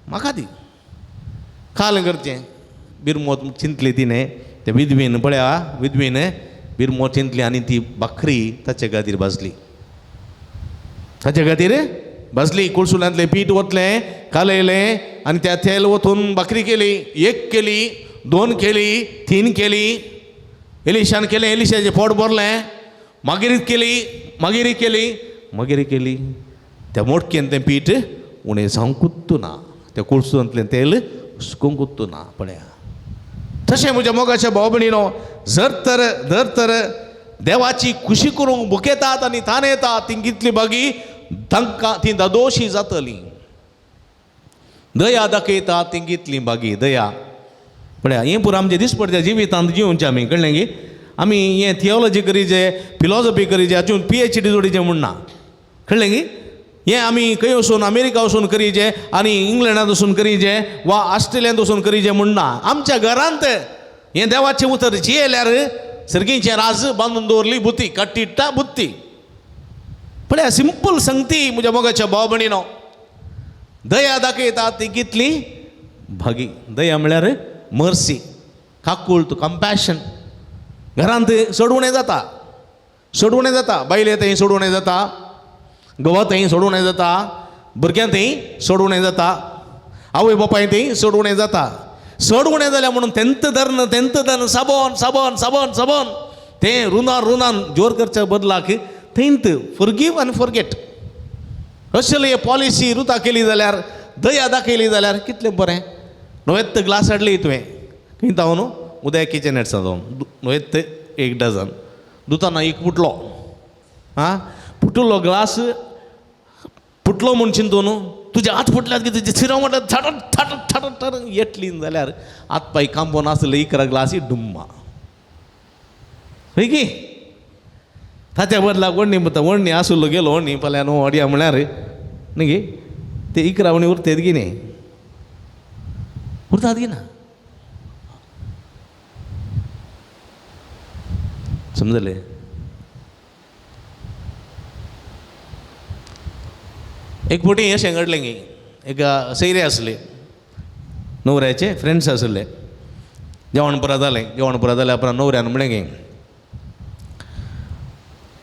म्हाका दी. काल करचें बिरमोत चिंतली तिणें, ते विधवेन पळया, विधवेन बिरमोत चिंतली आनी ती भाकरी ताचे खातीर भाजली, ताचे खातीर भाजली. कुळसुल्यांतलें पीठ ओतलें, कालयलें आनी त्या तेल ओतून भाकरी केली. एक केली, दोन केली, तीन केली. एलिशान केलें, एलिशाचें पोट भरलें. मागीर केली, मागीर केली, मागीर केली. त्या मोटकेन तें पीठ उणें जावंकूच ना, त्या कुळसुंतलें तेल सुकूंकूच ना. पळया तशें म्हज्या मोगाच्या भाव भयणीनो, जर तर जर तर देवाची खुशी करूंक भुकेतात आनी ताण येतात, ती कितली बागी तांकां ती दादोशी जातली. दया दाखयता ती कितली बागी दया. पळया हें पुरो आमचें दिसपडत्या जिवितांत जिवचें आमी, कळ्ळें की आमी हें थियोलॉजी करीचे, फिलॉसॉफी करीचे, हातून PhD जोडीचें म्हूण ना, कळ्ळें की हें आमी खंय वचून अमेरिका वचून करीचें आनी इंग्लंडांत वचून करीचें वा ऑस्ट्रेलियांत वचून करीचें म्हूण ना. आमच्या घरांत हें देवाचें उतर जियेल्यार सर्गीचें राज बांदून दवरली बुद्धी, कट्टिट्टा बुद्धी. पळया सिंपल संगती म्हज्या मोगाच्या भाव भयणीनो, दया दाखयता ती कितली भागी. दया म्हळ्यार मर्सी, काकूळट, कंपॅशन. घरांत सोडवणें जाता, सोडवणें जाता, बायले थंय सोडवणें जाता, घोवा थंय सोडवणें जाता, भुरग्यां थंय सोडवणें जाता, आवय बापाय थंय सोडवणें जाता. सोडवणें जाल्यार म्हणून तेंत धरून तेंत धरून साबोन साबोन साबोन साबोन तें रुनान रुनान जोर करच्या बदलाक थंयत फॉरगीव आनी फॉरगेट अशें पॉलिसी रुता केली जाल्यार, दया दाखयली जाल्यार कितलें बरें. नवेत्त ग्लास हाडली तुवें खंय जावन न्हू, उदय किचन हेड्सा जावन नवेत्त एक डजन दुताना एक फुटलो, आं फुटलो ग्लास फुटलो म्हूण चिंतून तुजे हात फुटल्यात की तुजे सिरम म्हणटा थाटत थाटत थाटत थाटत येतली जाल्यार हात पांय कांपोन आसले 11 ग्लासी डुम्मा हय की. ताच्या बदलाक वण्णी म्हणटा, वण्णी आसलो गेलो वण्णी फाल्यां न्हू अडया म्हळ्यार न्ही गे ते 11 वण्णी उरतात की न्ही, उरतात की ना, समजले. एक फावटी अशें घडलें की एक सैरे आसले, न्हवऱ्याचे फ्रेंड्स आसले. जेवण पुरा जालें, जेवण पुरा जाल्या उपरांत न्हवऱ्यान म्हणलें की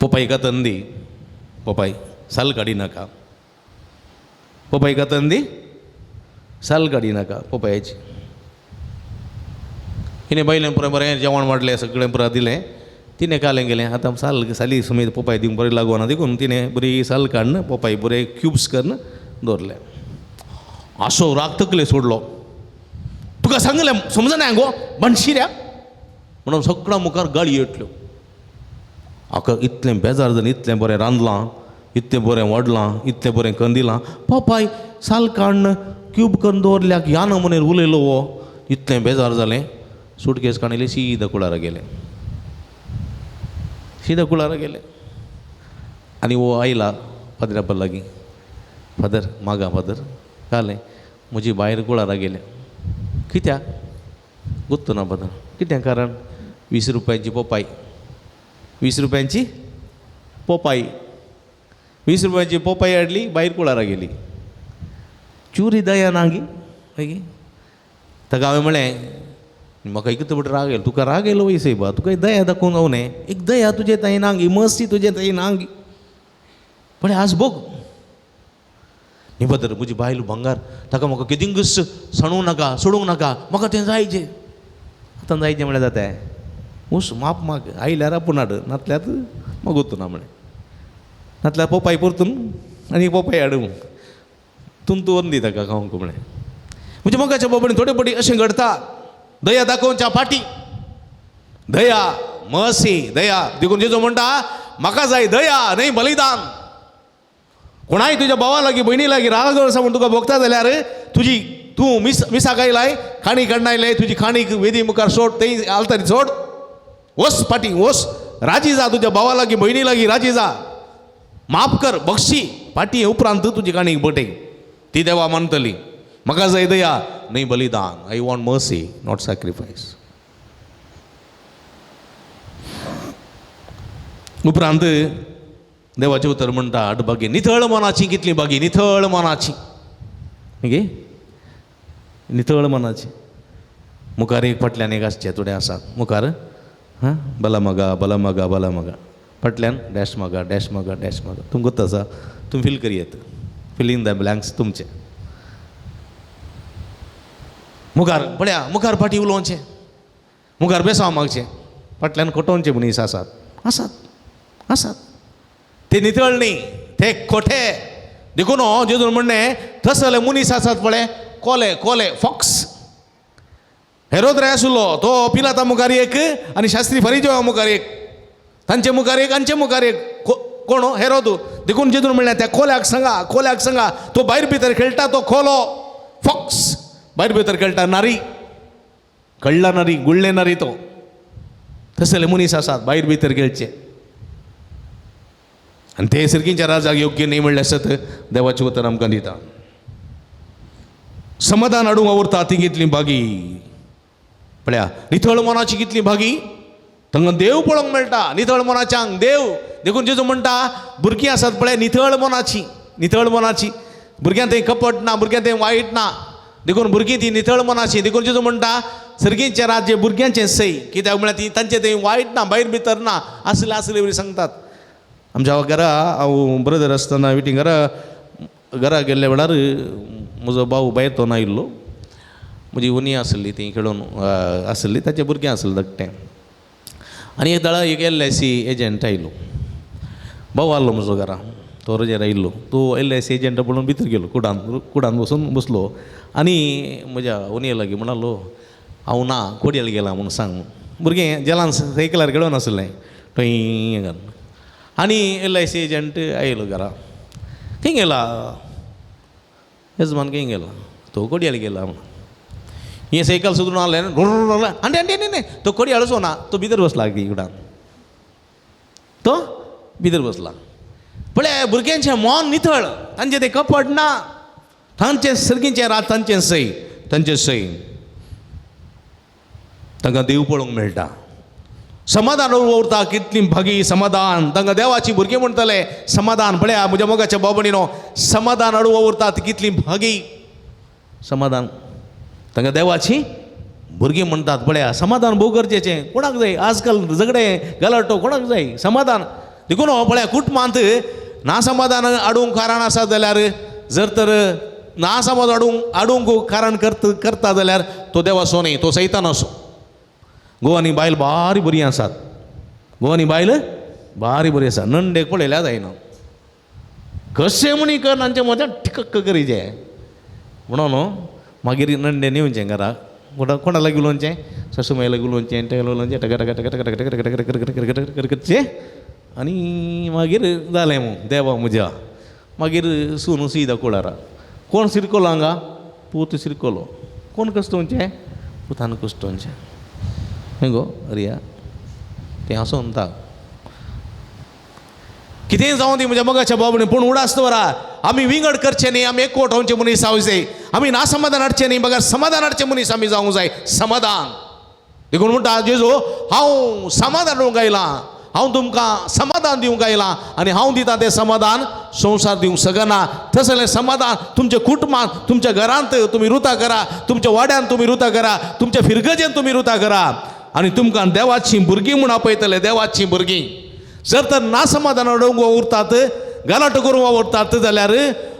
पोपाय कातन दी, पोपाय साल काडी नाका, पोपाय कातन दी, साल काडी नाका पोपायची. तिणें बायलें पुरा बरें जेवण वाडलें, सगळें पुरा दिलें. तिणें कालें गेलें आतां साल साली समेत पोपाय दिवंक बरें लागना देखून तिणें बरी साल काडून पोपाय बरें क्यूब्स करून दवरलें. असो राग तकले सोडलो, तुका सांगलें समजना गो बनशिऱ्या म्हणून सगळ्या मुखार गाळी येतल्यो. आका इतलें बेजार जालें, इतलें बरें रांदलां, इतलें बरें वाडलां, इतलें बरें कंदिलां, पोपाय साल काडून क्यूब करून दवरल्याक ह्या नमुनेर उलयलो हो, इतलें बेजार जालें. सुटकेस काडली सीदा कुळारा गेलें, सीदा कुळारा गेलें. आनी हो आयला फादरा लागीं, फादर मागा फादर कालें म्हजी बायल कुळारा गेल्या. कित्याक गुत्तो ना फादर, कितें कारण? 20 रुपयांची पोपाय, 20 रुपयांची पोपाय, 20 रुपयांची पोपाय हाडली, बायल कुळारा गेली. चुरी दया ना गी हय. ताका हांवें म्हणलें म्हाका एक पट राग येयलो, तुका राग येयलो वय सायबा, तुका दया दाखोवंक जावं न्ही, एक दया तुजे थंय ना गी, मस्ती तुजे थंय ना गी. पण आज बघ न्ही फादर, म्हजी बायल भांगार, ताका म्हाका कितेंकूच सणूंक नाका, सोडूंक नाका, म्हाका तें जायचें. आतां जायचें म्हळ्यार जाता उस माप माग, आयल्यार आपूण हाड, नातल्यार मागोतू ना म्हळें, नातल्यार पोपाय परतून आनी पोपाय हाडूं तूं तूं व्हरून दी ताका खावंक म्हळें. म्हणजे मोगाच्या बाबतींत थोडे फावटी अशें घडता, दया दाखोवच्या फाटी दया मर्सी, दया. देखून जेजू म्हणटा म्हाका जाय दया न्हय बलिदान. कोणाय तुज्या भावा लागीं भयणी लागीं राग आसा म्हूण तुका भोगता जाल्यार तुजी तूं मिसाक आयलाय, खाणी काडनायले, तुजी खाणीक वेदी मुखार सोड, थंय आलतारी सोड, वस फाटीं वस, राजी जा तुज्या भावा लागीं भयणी लागीं राजी जा, माफ कर, बक्षी, फाटीं उपरांत तुजी काणीक बटय, ती देवा मानतली. म्हाका जाय दया न्हय बलिदान. I want mercy not sacrifice. उपरांत देवाचें उतर म्हणटा आठ बागी निथळ मनाची. कितली बागी? निथळ मनाची. गे निथळ मनाची. मुखार एक फाटल्यान एक आसचे थोडे आसात मुखार, हां, बला मगा बला मगा बला मगा, फाटल्यान डॅश मगा डॅश मगा डॅश मगा. तुमकां गोत्त आसा, तुमी फील करयेत, फिल इन the blanks तुमचे. मुखार पळया, मुखार फाटीं उलोवचें, मुखार बेसांव मागचें, फाटल्यान कोटोवचे मनीस आसात आसात आसात. ते नितळ न्ही, ते खोटे. देखून जेजून म्हणणें तसले मनीस आसात पळय, कोले कोले फॉक्स. हेरोद राय आशिल्लो तो पिलाता मुखार एक आनी शास्त्री फरिजेवा मुखार एक, तांचे मुखार एक हांचे मुखार एक. कोण? हेरोद. देखून जेजून म्हणलें त्या कोल्याक सांगा, कोल्याक सांगा, तो भायर भितर खेळटा, तो कोलो फॉक्स भायर भितर खेळटा, नारी कळ्ळा नारी गुळ्ळे नारी तो. तसले मनीस आसात भायर भितर खेळचे आनी ते सिरकींच्या राजाक योग्य न्ही म्हणलें आसत देवाचें उतर आमकां दिता. समाधान हाडूंक वावुरता ती कितली भागी. पळया निथळ मनाची कितली भागी, तांकां देव पळोवंक मेळटा. निथळ मनाच्यांक देव. देखून जेजू म्हणटा भुरगीं आसात पळय निथळ मनाची, निथळ मनाची, भुरग्यां थंय कपट ना, भुरग्यां थंय वायट ना, देखून भुरगीं ती निथळ मनाची. देखून जेजू म्हणटा सर्गींचें राज्य भुरग्यांचें सय, कित्याक म्हळ्यार ती तांचें थंय वायट ना, भायर भितर ना, आसले आसले बरी सांगतात. आमच्या घरा हांव ब्रदर आसतना विटी घरा घरा गेल्ल्या वेळार म्हजो भाव भायर तो आयिल्लो, म्हजी उनी आसली ती खेळून आसली, ताचे भुरगें आसलें धाकटें. आनी एक दळा एक LIC agent आयलो, भाव आसलो म्हजो घरा, तो रजेर आयिल्लो. तो LIC agent पळोवन भितर गेलो, कुडान कुडान बसून बसलो आनी म्हज्या उनये लागीं म्हणालो हांव ना कोडयेल गेला म्हूण सांग. भुरगें जेलान सायकलार खेळोन आसलें थंय घालून. आनी LIC agent आयलो घरा, खंय गेला येजमान, खंय गेला? तो कोडयाल गेला म्हणून. हें सायकल सुदरून आसलें आनी आनी आनी तो कोडयाळचो ना, तो भितर बसला कुडान, तो भितर बसला. पळय भुरग्यांचें मन नितळ, तांचें तें कपट ना, तांचें सर्गीचें रात तांचें सय, तांचें सय. तांकां देव पळोवंक मेळटा. समाधान उरता कितली भागी समाधान. तांकां देवाची भुरगीं म्हणटले समाधान. पळया म्हज्या मोगाच्या भाव भयणीनो, समाधान हाडून उरतात कितली भागी समाधान. तांकां देवाची भुरगीं म्हणटात. पळया समाधान भोव गरजेचें. कोणाक जाय आजकाल झगडें गलाटो, कोणाक जाय समाधान? देखून पळया कुटुंबांत ना समाधान हाडूंक कारण आसा जाल्यार, जर तर ना समाधान हाडूंक कारण करता जाल्यार तो देवाचो न्ही, तो सैतानाचो. घोव आनी बायल बारी बरीं आसात, घोव आनी बायल बारी बरी आसा. नंडेक पळयल्यार जायना, कशें म्हणी कर तांचे मदें ठिकक्क करीचें म्हणून मागीर नंडे नेवचें घरा, कोणा लागीं उलोवचें, सासू माई लागीं उलोवचें, तेका उलोवचें, टका टका टका टका टका टका टका टका टका टका करचें आनी मागीर जालें मू देवा म्हज्या. मागीर सून सीदा कुळारा, कोण सिरकोलो हांगा? पूत सिरकोलो. कोण कस्तोवचें? पुतान कस्तोवचें. न्ही गो रिया, तें हांसोन म्हणटा कितेंय जावं दी म्हज्या मोगाच्या बाबणी, पूण उडास दवरा आमी विंगड करचें न्ही, आमी एकवट रावचे मनीस जावंक जाय, आमी ना समाधान हाडचें न्ही, बगर समाधान हाडचें मनीस आमी जावंक जाय. समाधान. देखून म्हणटा जेजू हांव समाधान दिवंक आयलां, हांव तुमकां समाधान दिवंक आयलां आनी हांव दिता तें समाधान संवसार दिवंक शकना. तसलें समाधान तुमच्या कुटुंबांत, तुमच्या घरांत तुमी रुता करा, तुमच्या वाड्यांत तुमी रुता करा, तुमच्या फिरगजेन तुमी रुता करा आनी तुमकां देवाचीं भुरगीं म्हूण आपयतले. देवाचीं भुरगीं. जर तर ना समाधान हाडूंक वावुरतात, गलाटो करूंक वावुरतात जाल्यार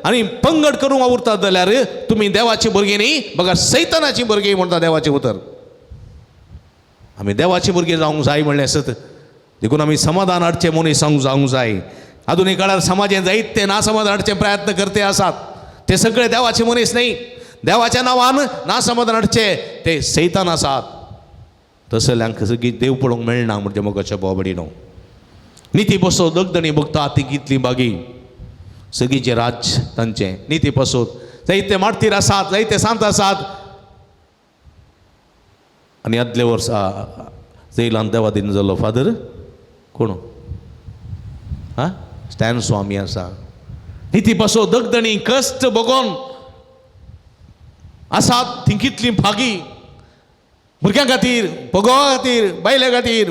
आनी पंगड करूंक वावुरतात जाल्यार तुमी देवाचीं भुरगीं न्ही, बगर सैतानाचीं भुरगीं म्हणटा देवाचें उतर. आमी देवाचीं भुरगीं जावंक जाय म्हणलें आसत, देखून आमी समाधान हाडचें मनीस जावंक जाय. आधुनीक काळार समाजेन जायते ते ना समाधान हाडचे प्रयत्न करते आसात, ते सगळे देवाचे मनीस न्ही. देवाच्या नांवान ना समाधान हाडचे ते सैतान आसात. तसल्यांक सगळी देव पळोवंक मेळना म्हणजे मोगाच्या बोबडीनो. निती पसत दगदणी भोगता ती कितली बागी, सगळीचें राज्य तांचें. निती पसत जायते मार्तीर आसात, जायते सांत आसात. आनी आदले वर्सा जैलान देवा दिन जालो फादर कोण आं स्टॅन स्वामी आसा. निती पसत दगदणी कश्ट भोगोन आसात ती कितली भागी. भुरग्यां खातीर, भोगवा खातीर, बायले खातीर,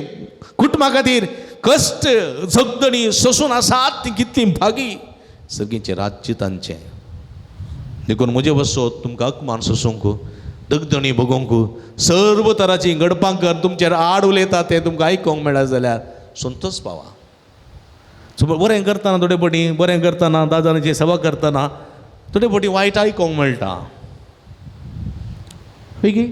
कुटुंबा खातीर कश्ट जगदणी सोसून आसात ती कितली भागी. सगळींचें राज्य तांचें. देखून म्हजे बसोत तुमकां अकमान सोसूंक, दगदणी भोगोवंक, सर्व तराची घडपां कर तुमचेर आड उलयता तें तुमकां आयकूंक मेळत जाल्यार संतोष पावा. सो बरें करतना थोडे फावटी, बरें करतना दादांची सेवा करतना थोडे फावटी वायट आयकूंक मेळटा. की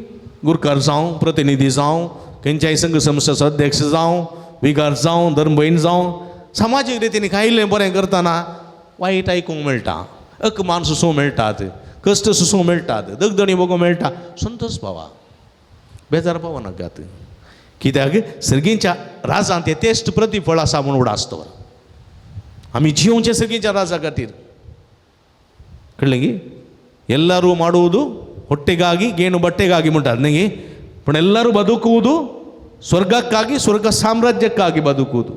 गुरकार जावं, प्रतिनिधी जावं, खंयच्याय संघ संस्थेचो अध्यक्ष जावं, विगार जावं, धर्मभयण जावं, समाजीक रितीन कायलें बरें करतना वायट आयकूंक मेळटा, अकमान सोसूंक मेळटात, कश्ट सोसूंक मेळटात, दगदणी भोगूंक मेळटा. संतोष पावा, बेजार पावो नाकात. कित्याक सर्गींच्या राजांत तें तेश्ट प्रतिफळ आसा म्हूण उडास दवर. आमी जियोवचें सर्गींच्या राजा खातीर. कळ्ळें की ಎಲ್ಲರೂ ಮಾಡುವುದು ಹೊಟ್ಟೆಗಾಗಿ, ಗೇಣು ಬಟ್ಟೆಗಾಗಿ म्हणटात न्ही, पूण ಎಲ್ಲರೂ ಬದುಕುವುದು ಸ್ವರ್ಗಕ್ಕಾಗಿ, ಸ್ವರ್ಗ ಸಾಮ್ರಾಜ್ಯಕ್ಕಾಗಿ ಬದುಕುವುದು.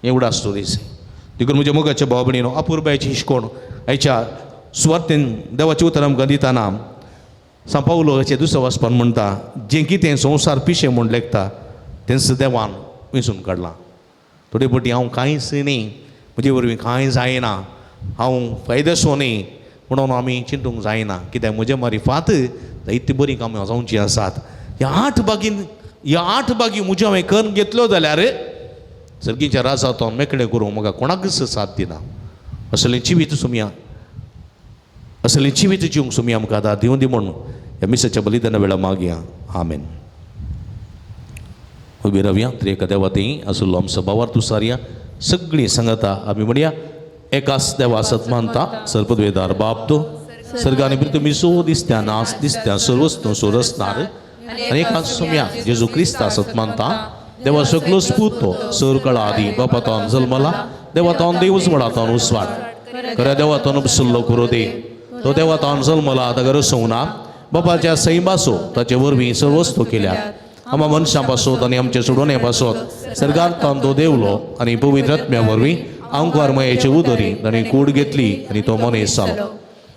हें उडास तो दीस. देखून म्हज्या मोगाच्या भाव भयणीनो, अपुरबायेची हिशकोण आयच्या सुवातेन देवाचें उतर आमकां दितना सांव पावलो हाचें दुसरो वाचपान म्हणटा, जें कितें संवसार पिशें म्हूण लेखता तेंच देवान वेंचून काडलां. थोडे फावटी हांव कांयच न्ही, म्हजे वरवीं कांय जायना, हांव फायदेसो न्ही म्हणून आमी चिंतूंक जायना. कित्याक म्हज्या मारिफात जायतीं बरीं कामां जावचीं आसात. ह्या आठ बागीन, ह्या आठ बागी म्हज्यो हांवें करून घेतल्यो जाल्यार सर्गीच्या राजांत हांव मेकळें करूंक म्हाका कोणाकच साथ दिना. असलें जिवीत सुमया, असलें जिवीत जिवंक सुमया आमकां आदार दिवं दी म्हूण ह्या मिसाच्या बलिदाना वेळा मागया. आमेन. उबी रावया. त्रिएका देवा थंय आसुल्लो आमचो भावार्थ उसारया. सगळीं सांगता आमी म्हणया, एकाच देवा सत मानता, सर्पद्वेदार बाप तो सर्गानी पृथ्वी सो दिसत्या नास दिसत्या सर्वस्तू सोरसणार, आनी एकाच सुम्या जेजू क्रिस्ता सत मानता, देवा सगलो स्पूत तो सर कळा आदी बापातोन जल्मला, देवातोन देवच वडातोन उसवाट, खऱ्या देवातोन उपसुल्लो करो दे तो देवातोन जल्मला, ताका रसोवंक ना, बापाच्या सैमासो ताचे वरवीं सर्व वस्तू केल्यात, आमा मनशां पासत आनी आमचे सोडोवणे पासत सर्गांत तो देवलो आनी पवित्र आत्म्या वरवीं आंकवार मयेचे उदरी ताणें कूड घेतली आनी तो मनीस जालो,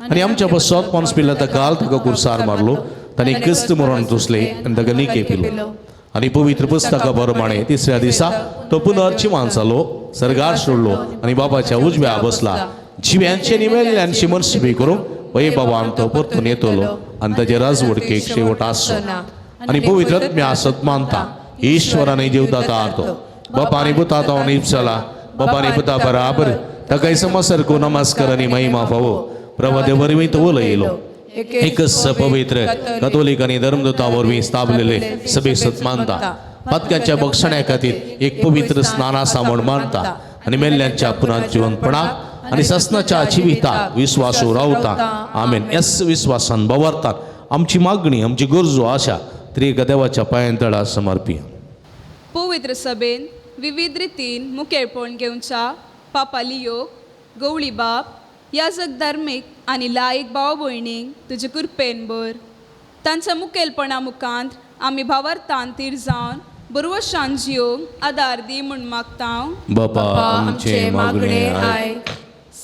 आनी आमच्या पासत पोन्स पिल्ला काल ताका कुर्सार मारलो, ताणें क्रिस्त मरण तुसले आनी ताका निके पिलो, आनी पवित्र पुस्तका प्रमाणे तिसऱ्या दिसा तो पुनर्जिवान जालो, सर्गार सोडलो आनी बाबाच्या उजव्या बसला, जिव्यांचे आनी मेल्ल्यांची मनसुबी करूंक वय बाबान तो परतून येतलो आनी ताचे राजवडकेक शेवट आसचो. आनी पवित्र आत्म्या सत मानता, ईश्वराने जीवदाता तो बापा आनी पुता तो निपसला, बापा आनी पुता बराबर ताकाय समसारको नमस्कार आनी महिमा फावो. प्रभाते वरवीं तो उलयलो, एकच पवित्र कथोलीक आनी धर्मदूता वरवीं स्थापलेले सभे सत मानता, पातक्यांच्या बक्षण्या खातीर एक पवित्र स्नान आसा म्हूण मानता, आनी मेल्ल्यांच्या पुनर्जिवनपणाक आनी ससनाच्या जिविताक विस्वासू रावता. आमेन. एस विस्वासान बवरतात आमची मागणी, आमची गरजो आशा त्रिएका देवाच्या पांयां तळा समर्पया. पवित्र सभेन विविध रितीन मुखेलपण घेवच्या पापा लियो गवळी बाप याजक धार्मीक आनी लायक भाव भयणींक तुजे कृपेन भर. तांच्या मुखेलपणा मुखांत आमी भावार्थान तीर जावन बरवशान जियोंक आदार दी म्हूण मागता. बापा आमचे मागणे आयक.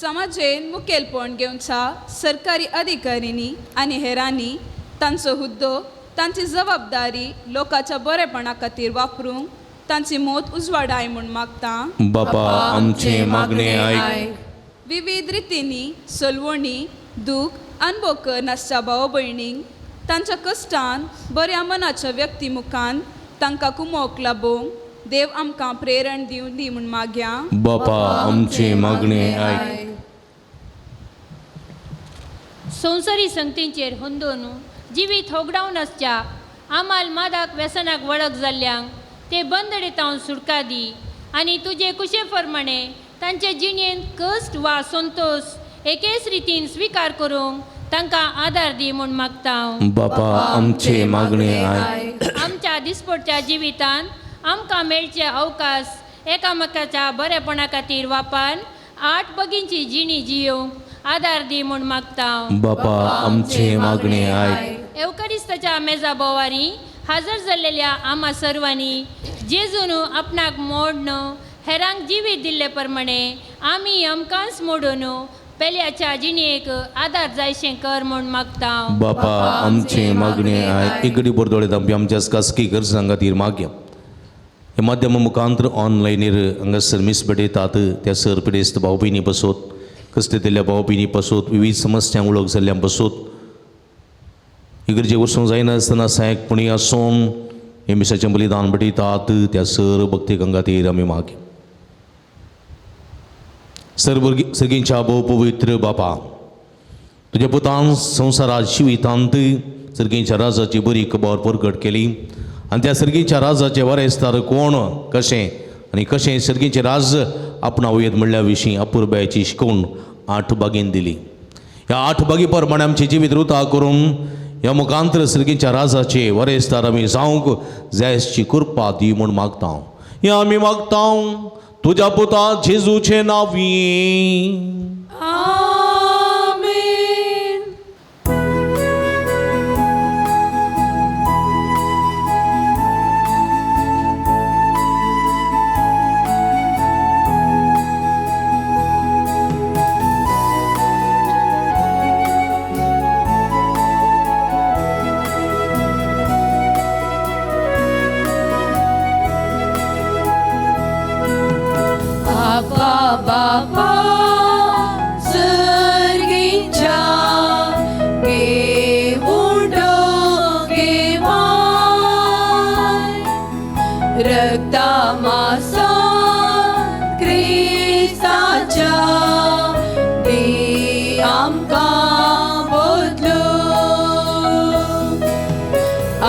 समाजेन मुखेलपण घेवच्या सरकारी अधिकाऱ्यांनी आनी हेरांनी तांचो हुद्दो, तांची जबाबदारी लोकांच्या बरेपणा खातीर वापरूंक तांची मत उजवाडाय म्हूण मागता. बापा आमचे मागणे आयक. विविध रितींनी सलवणी दूख अनभोग नासच्या भाव भयणींक तांच्या कश्टान बऱ्या मनाच्या व्यक्ती मुखान तांकां कुमोक लाबोवंक देव आमकां प्रेरण दिवं दी म्हूण मागया. बापा आमचे मागणे आयक. संवसारी संगतींचेर हुंदोवन जिवीत होगडावन आसच्या आमाल मादाक व्यसनाक वळख जाल्ल्यांक ते बंदडेतावन सुटका दी आनी तुजे कुशे प्रमाणे तांचे जिणेंत कश्ट वा संतोश एकेच रितीन स्विकार करूंक तांकां आदार दी म्हूण मागता. बापा आमचे मागणे आयक. आमच्या ह्या दिसपडच्या जिवितांत आमकां मेळचे अवकाश एकामेकाच्या बरेपणा खातीर वापरून आठ बगींची जिणी जियोवंक आदार दी म्हूण मागता. बापा आमचे मागणे आयक. एवकरिस्ताच्या मेजा बोवारी हाजर जाल्लेल्या आमा सर्वांनी जेजून आपणाक मोडन हेरांक जिवीत दिल्ले प्रमाणे आमी आमकांच मोडून पेल्याच्या जिणेक आदार जायशें कर म्हूण मागता. बापा आमचे मागणे आयक. इगडी बोरदोळे दामपी आमच्या खासगी गरजां खातीर मागया. हे माध्यमा मुखांतर ऑनलायनीर हांगासर मीस भेटयतात त्या सर पिडेस्त भाव भयणी बसोत, कसले भाव भयणी बसोत, विविध समस्यांक वळख जाल्ल्यां बसोत, इगर्जे वचूंक जायनासतना सहायक पुणी आसून हे मिसाचें बलिदान भेटयतात त्या सर भक्ती खातीर आमी मागया. सर सर्गींच्या भोव पवित्र बापा, तुज्या पुतान संवसारात जिवितांत सर्गींच्या राजाची बरी खबर परगट केली आनी त्या सर्गींच्या राजाचे वारेसदार कोण, कशें आनी कशें सर्गींचें राज आपणावयत म्हणल्या विशीं अपुरबायेची शिकवण 8 बागीन दिली. ह्या 8 बागी प्रमाणे आमचें जिवीत रुता करून ह्या मुखांतर सर्गींच्या राजाचे वारेसदार आमी जावंक जायसची कृपा दी म्हूण मागता. ह्या आमी मागता तुज्या पुता जेजूचे नांवी. आमेन. Abba, Baba, सर्गीच्या घेऊन घेवाय रक्तामासा क्रिस्ताच्या दी आमकां बदलू.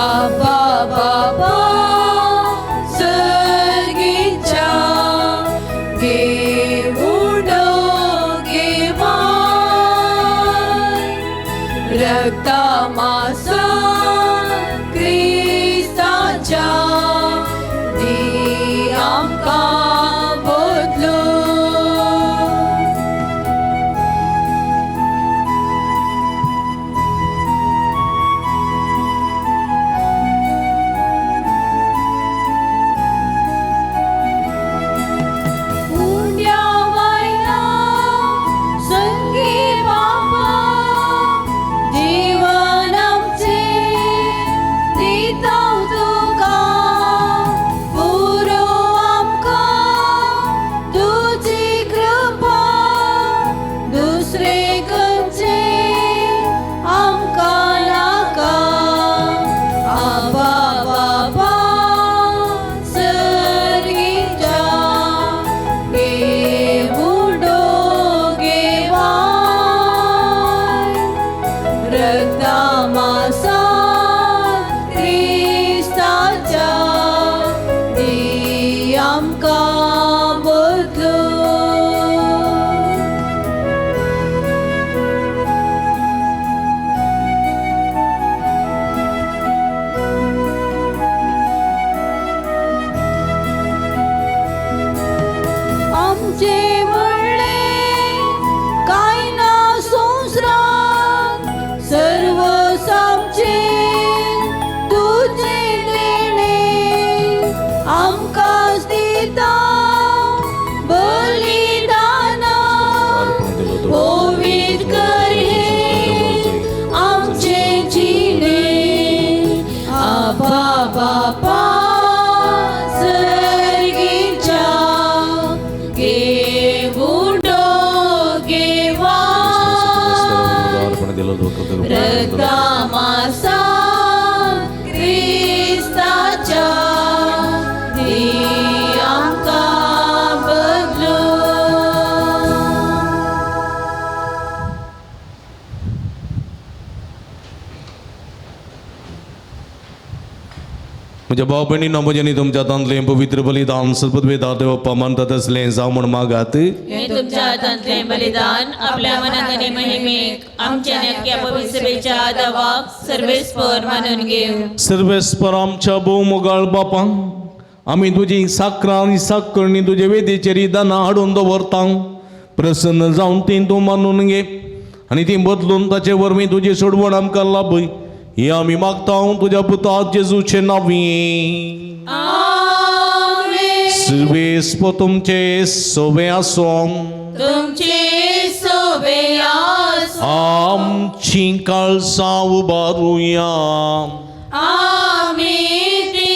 आबा बाबा सर्गीच्या घेऊन घेवाय रक्तामासा क्रिस्ताच्या दी आमकां बदलू. उंड्या वयला संगी बापा जीवन आमचें दिता तुका, पुरो आमकां तुजी कृपा, दुसरें खंयचें आमकां नाका. आबा बाबा सर्गीच्या घेऊन घेवाय रक्तामासा क्रिस्ताच्या दी आमकां बदलू. आमचे व्हडले कांय ना संवसारांत, सर्व आमचें तुजें देणें, आमकांच दिता बलिदाना, पवित्र कर हें आमचें जिणें. आबा बापा सर्गीच्या घेऊन घेवाय रक्तामासा क्रिस्ताच्या दी आमकां बदलू. म्हज्या भाव भयणीनो, म्हज्यांनी तुमच्या हातांतलें पवित्र बलिदान सर्ववेदा देवप्पा मानतात असलें जावं म्हूण मागात. हे तुमच्या हातांतले बलिदान आपल्या मनात आनी महिमेक आमच्या नक्क्या पवित्र सभेच्या दावाक सर्वेस्पर मानून घेव. सर्वेस्पर आमच्या भोव बापा, आमी तुजी साकरां आनी साकरणी तुजे वेदीचेर दानां हाडून दवरता. प्रसन्न जावन ती तूं मानून घे आनी ती बदलून ताचे वरवीं तुजी सोडवण आमकां लाभय, ही आमी मागता तुज्या पुता जेजूचे नांवी. सर्वेस्पर तुमचे सोवे आसों. तुमचे सोबे आस. आमची काळसां उबारुया. आमी ती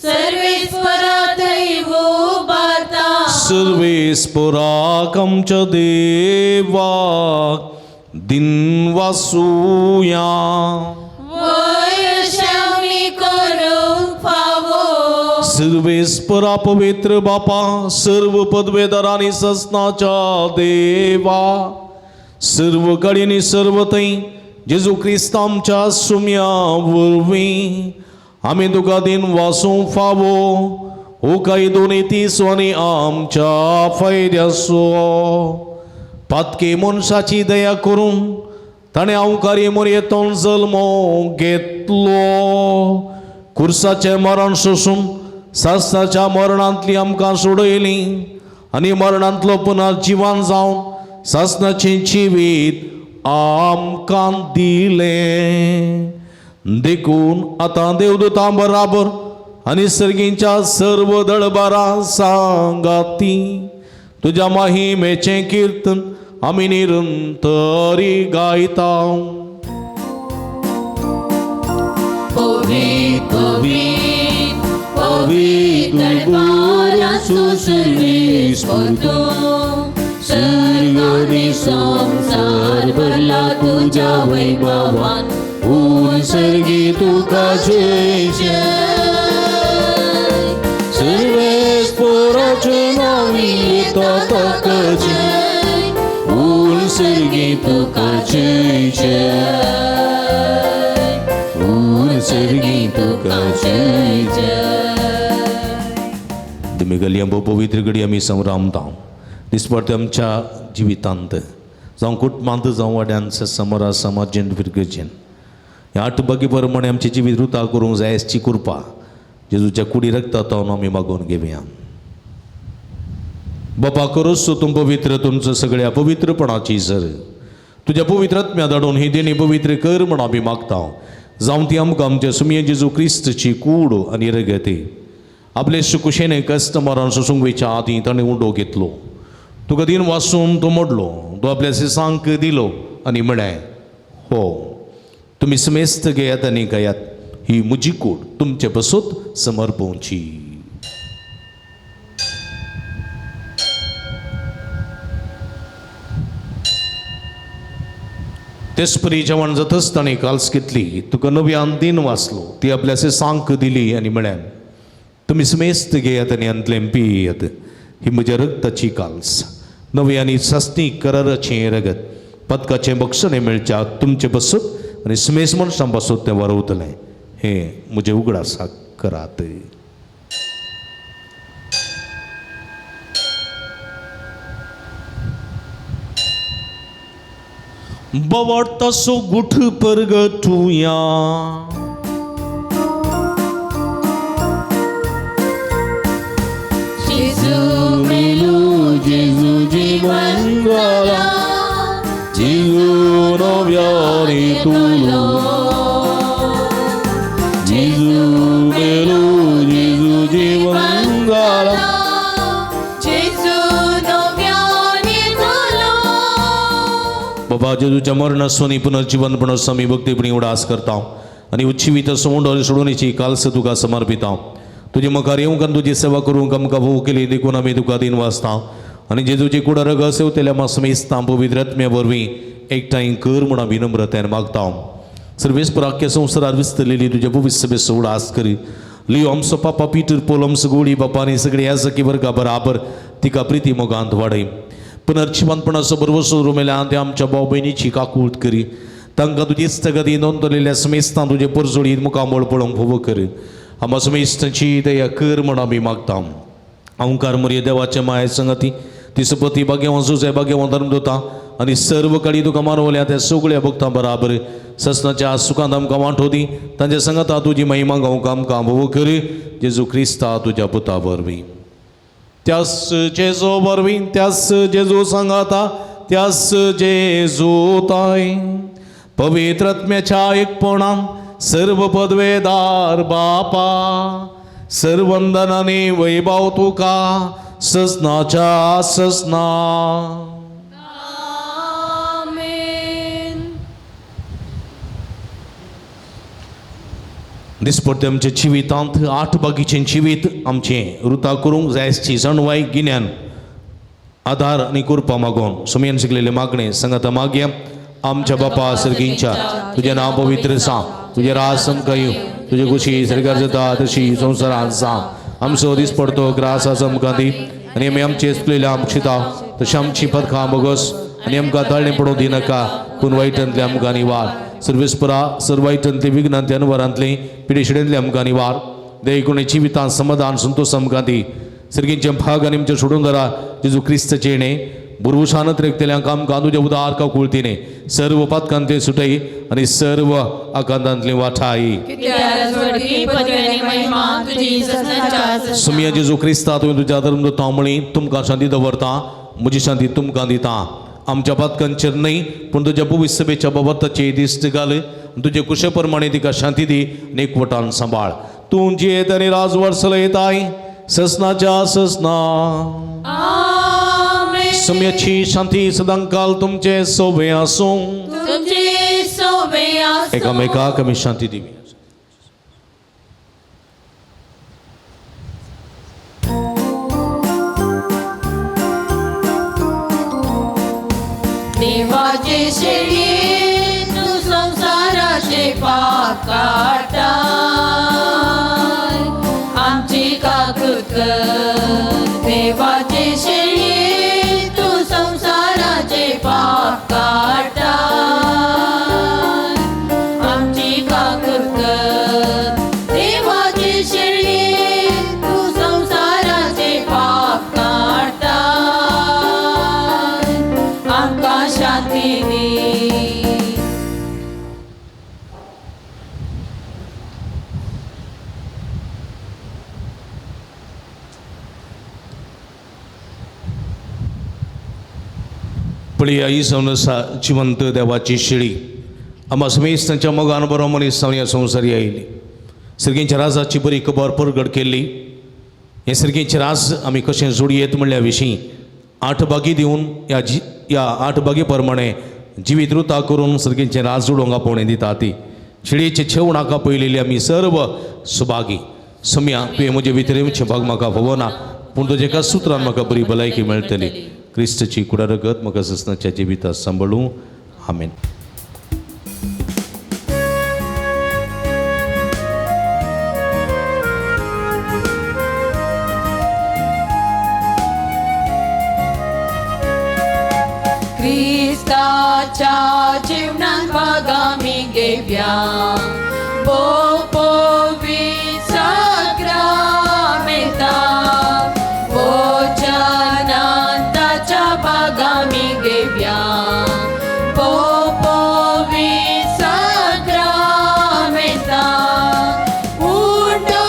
सर्वेस्परा थंय उबारता. सर्वेस्पराक आमच्या देवाक दिनवासुया. वयशामी करूंक फावो. सर्वेस्परा पवित्र बापा, सर्व पदवेदार आनी ससनाच्या देवा, सर्व कडेन सर्व थंय जेजू क्रिस्त आमच्या सुम्या वरवीं आमी तुका दिन वासूंक फावो. हो कायदो नीतीचो आनी आमच्या फायद्याचो. पातकी मनशाची दया करून ताणें अवकारी मोरयेतोन जल्मो घेतलो. खुर्साचें मरण सोसून सासणाच्या मरणांतली आमकां सोडयली आनी मरणांतलो पुनर्जिवन जावन सासणाचें जिवीत आमकां दिलें. देखून आतां देवदूतां बराबर आनी सर्गींच्या सर्व दळबारां सांगाती तुज्या महिमेचें किर्तन आमी निरंतरी गायता. पवित्र पवित्र पवित्र बारासो सर्वेस्पर तूं, सर्ग आनी संवसार भरला तुज्या वैभवान. ऊन सर्गी तुका जय जय, सर्वेस्पराचे नांवी येता ताका जय. ऊन सर्गी तुका जय जय, ऊन सर्गी तुका जय जय. तुमी गलयां भोव पवित्र घडी आमी संभ्रामता. दिसपडते आमच्या जिवितांत जावं कुटुंबांत जावं वाड्यांत समरा समाजेन फिरगजेन ह्या आठ बागी प्रमाणे आमचें जिवीत रुता करूंक जाय आसची कृपा जेजूच्या कुडी रक्तांत आमी मागोवन घेवया. बापा करोस तूं पवित्र तुमचं सगळ्या पवित्रपणाची सर तुज्या पवित्र आत्म्या धाडून ही देणी पवित्र कर म्हण आमी मागता. जावं ती आमकां आमच्या सुमये जेजू क्रिस्तची कूड आनी रगती. आपले सुकुशेने कस्टमरान सोसूंक वयच्या आदीं ताणें उंडो घेतलो, तुका दिन वासून तो मोडलो, तो आपल्या सिसांक दिलो आनी म्हळें, हो तुमी समेस्त घेयात आनी गायात, ही म्हजी कूड तुमचे पसूत समर्पोवची. तेचपरी जेवण जातच ताणें काल्स घेतली, तुका नव्यान दिन वाचलो, ती आपल्या सिसांक दिली आनी म्हळें, तुमी समेस्त घेयात आनी अंतलें पियात, ही म्हज्या रक्ताची काल्स, नवी आनी सासणी कराराचें रगत, पदकाचें बक्षणें मेळच्या तुमचे पसूत आनी समेस्त मनशां पासूत तें वरवतलें. हें म्हजें उगडासाक करात. बवाडतासो गुठ परगटुया. जेजू मेलो जेजू जीवन जाला, जेजू नव्याने तुलो. जेजू मेलो जेजू जीवन जाला, जेजू नव्याने तुलो. बाबा जेजूच्या मरणासून पुनर्जीवनपण आमी भक्तीपणी उडास करता आनी उच्चीवित सोंड आनी सोडवणीची कालस तुका समर्पिता. तुजे मुखार येवंक आनी तुजी सेवा करूंक आमकां भोव केली देखून आमी तुका दिन वाचता आनी जेजूची कुडा रगत सेवतल्या मासमेस्तां पवित्र आत्म्या वरवीं एकठांय कर म्हूण आमी नम्रतायेन मागता. सर्वेस्पर आख्या संवसारात विस्तरलेली तुज्या पवित्र सभेचो उडास करी. लियो आमचो पापा पीटर पोल आमचो गोडी बापा आनी सगळे ह्या सखी वर्गा बराबर तिका प्रिती मोगांत वाडय. पुनर्जिवनपणाचो बरवसो रुमेल्या ते आमच्या भाव भयणीची काकूट करी. तांकां तुजी इस्तगती नोंदवलेल्या समेस्तां तुजे परजोळी मुखामळ पळोवंक फावो कर. आमकां समेस्तांची दया कर म्हण आमी मागता. अंकार मोरये देवाचे माये संगती तिसपती भाग्यवान सुजय भाग्यवान धर्मदूता आनी सर्व कडी तुका मानवल्या त्या सगळ्या भक्तां बराबर ससनाच्या सुखांत आमकां वांटो दी. तांच्या संगता तुजी महिमा गावंक आमकां भोव कर जेजू क्रिस्ता तुज्या पुता वरवीं. त्यास जेजू वरवीं, त्यास जेजू सांगाता, त्यास जेजू ताय पवित्र आत्म्याच्या एकपणान सर्व पदवेदार बापा सर्वंदनाने वैभव तुका ससनाच्या ससना. दिसपडटे आमच्या जिवितांत आठ बागीचें जिवीत आमचें रुता करूंक जायची जाणवाय गिन्यान आदार आनी कृपा मागोवन सुमयन शिकलेले मागणें संगता मागया. आमच्या बापा सर्गींच्या तुजें नांव पवित्र जावं, तुजें राज आमकां येवं, तुजे खुशी सरकार जाता तशी संवसारांत जावं. आमचो दीस पडतो ग्रास आज आमकां दी आनी आमी आमचे चुकलेल्या आमक्षिता तशें आमची पदकां बोगस आनी आमकां ताळणें पडोवंक दिनाका, पूण वायटांतले आमकां निवार. सर्वेस्परा सर्व वायटांतले विघ्नांतले अनवरांतले पिडेशिडेंतले आमकां निवार. देखून जिवितांत समाधान संतोष आमकां दी. सर्गींचे भाग आनी आमचे सोडून धरा जेजू क्रिस्तचें येणें बुरवुशानत रेखतल्यांक आमकां तुज्या उदार काकुळतीने सर्व पातकांतले सुटय आनी सर्व आकांतांतले वाठाय. सुमिया जेजू क्रिस्ता तुवें तुज्या धर्मदूतां म्हळी तुमकां शांती दवरता, म्हजी शांती तुमकां दिता. आमच्या पातकांचेर न्हय पूण तुज्या पवित्र सभेच्या बाबताची दिश्ट घाल, तुजे कुशे प्रमाणे तिका शांती दी आनी एकवटान सांबाळ. तूं जियेत आनी राजवट चलयताय ससनाच्या ससना. सम्याची शांती सदांकाल तुमचे सोबे आसूं. एकामेकाक आमी शांती दिवी. देवाचे शेळये तूं संवसाराचे पाप काडटाय, आमची काकूत कर. देवाचे शेळये तूं संवसाराचे पाप काडटाय, आमची काकूत कर. देवाचे शेळये तूं संवसाराचे पाप काडटाय, आमकां शांती दी. पळया ही जावन आसा जिवंत देवाची शेळी. आमकां समेस्तांच्या मोगान बरो मनीस जावन ह्या संवसारी आयली. सर्गींच्या राजाची बरी खबर परगट केल्ली. हें सर्गींचें राज आमी कशें जोडयेत म्हणल्या विशीं आठ बागी दिवन ह्या आठ बागी प्रमाणे जिवीत रुता करून सर्गींचें राज जोडूंक आपोवणें दिता. ती शेळयेचें छेवणाक आपयलेली आमी सर्व सुभागी. सम्या तुवें म्हजे भितर येवचें भाग म्हाका फावना, पूण तुजें एका सुत्रान म्हाका बरी भलायकी मेळटली. क्रिस्तची कुडारगत म्हाका ससनाच्या जिवितात सांबाळूं. आमेन. क्रिस्ताच्या जीवनान भाग आमी घेवया, भोव पवित्र साक्रामेंता वचनान ताच्या भाग आमी घेवया, भोव पवित्र साक्रामेंता उंडो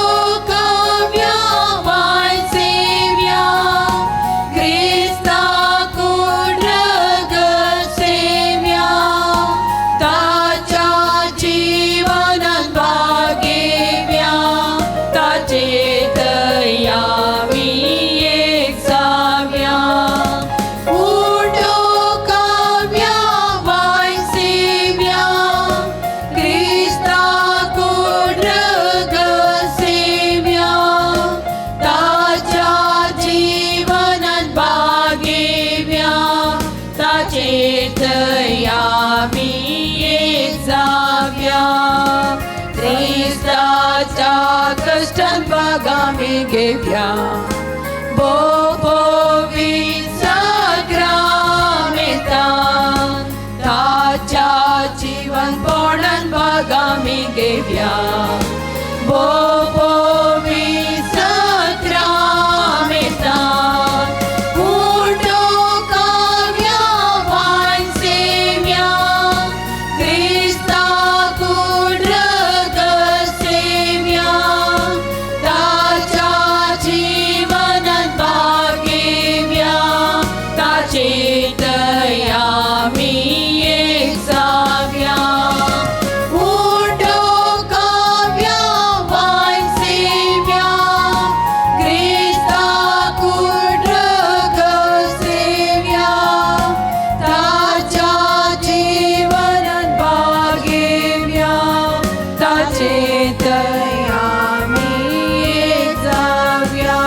काव्या वाय सेव्या, क्रिस्ता कुड्रगत सेव्या, ताच्या जीवनान भागेव्या, ताचे दया आमी एक जाव्या. उंडो काव्या वाय सेव्या, क्रिस्ता कुड्रगत सेव्या, ताच्या जीवनान भागेव्या, ताचे दया आमी एक जाव्या. क्रिस्ताच्या कश्टान भाग आमी घेवया, भोव पवित्र साक्रामेंतान ताच्या जीवनपणान भाग आमी घेवया, भोव थंय आमी एक जावया.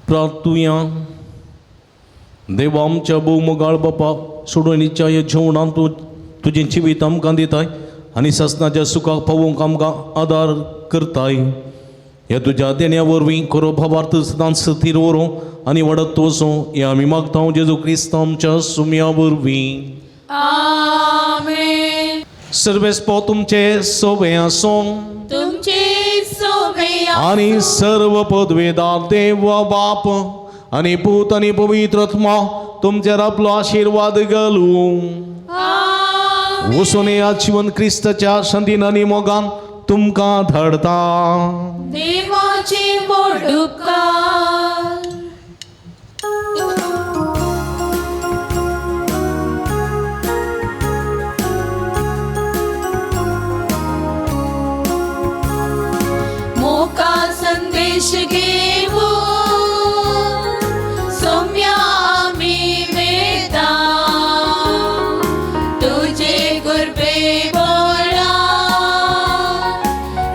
प्रार्थुया. देवा आमच्या भोवमोगाळ बापा, सोडवणीच्या ह्या जेवणांत तूं तुजें जिवीत आमकां दिताय आनी सासणाच्या सुखाक पावोवंक आमकां आदार करताय. ह्या तुज्या देण्या वरवीं खरो भावार्थ सदांच स्थीर व्हरूं आनी वाडत वचूं हें आमी मागता जेजू क्रिस्त आमच्या सुम्या वरवीं. आमेन. सर्वेस्पो तुमचे सोबे आसूं तुमचे सोबे आनी सर्व पदवेदार देव बाप आनी पूत आनी पवित्र आत्मा तुमचेर आपलो आशिर्वाद घालूं. वचून ह्या जिवन क्रिस्ताच्या संदीन आनी मोगान तुमकां धाडता. देवाचे मोड उपकार. मोका संदेश घेऊ सौम्या आमी वेता, तुझे कृपे बोला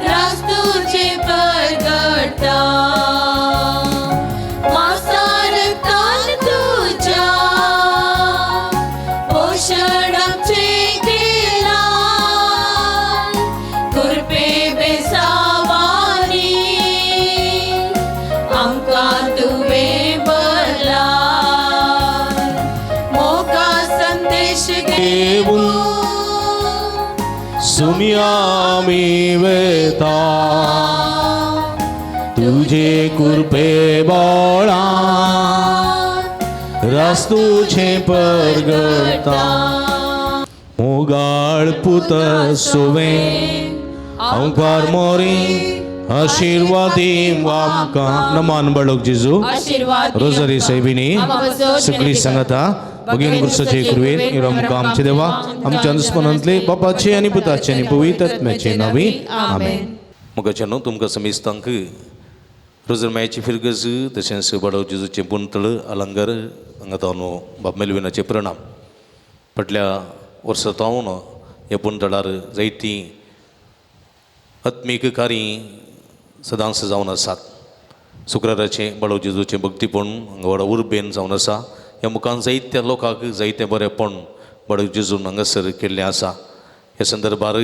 रास तुझे परगटा, मासारतान तुझ्या पोषण आमचे केला, कृपे बेसावारी आमकां तुवें बरला, मोका संदेश घेऊन सुम्या आमी वेता तुझे कृपे बोळा रास तुझे परगटा. मोगाळ पुत सुवे अंकार मोरी आशिर्वादी आमकां. नमान बाळक जेजू. आशीर्वाद रोजरी साहेबिनी सगळी सांगता भगिनी गुरुसाचे कृपेन आमकां आमचे देवा आमच्या अनुस्मरणांतले बापाचे आनी पुताचे आनी पवित्र आत्म्याचे नांवी आमेन. मोगाच्यानो तुमकां समेस्तांक रोजर मायाची फिरगज तशेंच बाळक जेजूचें पुंतळ अलंकार हांगा तावन बाब मेलविनाचे प्रणाम. फाटल्या वर्सा तावन ह्या पुंतळार जायतीं आत्मीक कार्य सदांच जावन आसात. शुक्राराचें बाळक जेजूचें भक्तीपण हांगा व्हडा उर्बेन जावन आसा. ह्या मुखान जायत्या लोकांक जायतें बरेंपण बाळक जेजून हांगासर केल्लें आसा. ह्या संदर्भार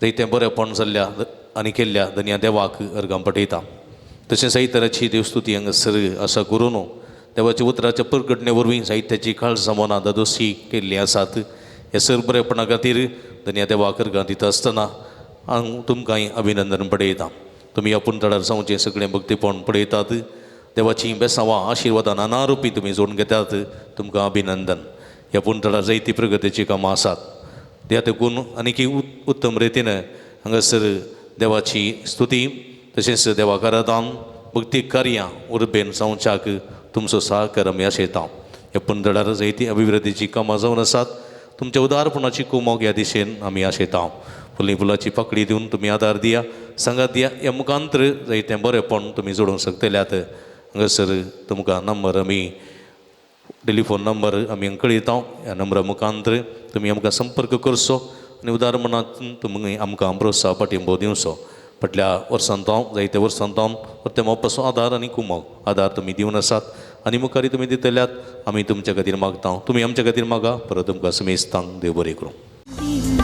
जायतें बरेंपण जाल्ल्या आनी केल्ल्या धन्या देवाक अर्गां पठयता. तशें जायते तराची देवस्तुती हांगासर आसा करून देवाच्या उतराच्या परगटणे वरवीं जायत्याची काळजां मनां दादोशी केल्लीं आसात. ह्या सर बरेपणा खातीर धन्या देवाक अर्गां दिता आसतना हांव तुमकांय अभिनंदन पडयता. तुमी आपूण तळार जावचें सगळें भक्तीपण पळयतात. देवाचीं बेसांवां आशिर्वादां नाना रुपी तुमी जोडून घेतात. तुमकां अभिनंदन. ह्या पुंतळार जायती प्रगतीचीं कामां आसात. त्या तेकून आनीक उत्तम रितीन हांगासर देवाची स्तुती तशेंच देवाक आराधन भक्ती कार्यां उर्बेन जावच्याक तुमचो सहकार आमी आशयता. ह्या पुंतळार जायती अभिवृद्धीचीं कामां जावन आसात. तुमच्या उदारपणाची कुमोक ह्या दिशेन आमी आशयता. फुली फुलाची पाकळी दिवन तुमी आदार दिया सांगात दिया. ह्या मुखांतर जायतें बरेंपण तुमी जोडूंक शकतल्यात. हांगासर तुमकां नंबर आमी टेलिफोन नंबर आमी कळयता. ह्या नंबरा मुखांतर तुमी आमकां संपर्क करचो आनी उदार मनात तुमी आमकां प्रोत्साह पाठिंबो दिवचो. फाटल्या वर्सान हांव जायत्या वर्सान हांव परते मोपाचो आदार आनी कुमोक आदार तुमी दिवन आसात आनी मुखारी तुमी दितल्यात. आमी तुमच्या खातीर मागता, तुमी आमच्या खातीर मागा. परत तुमकां समेस्तांक देव बरें करूं.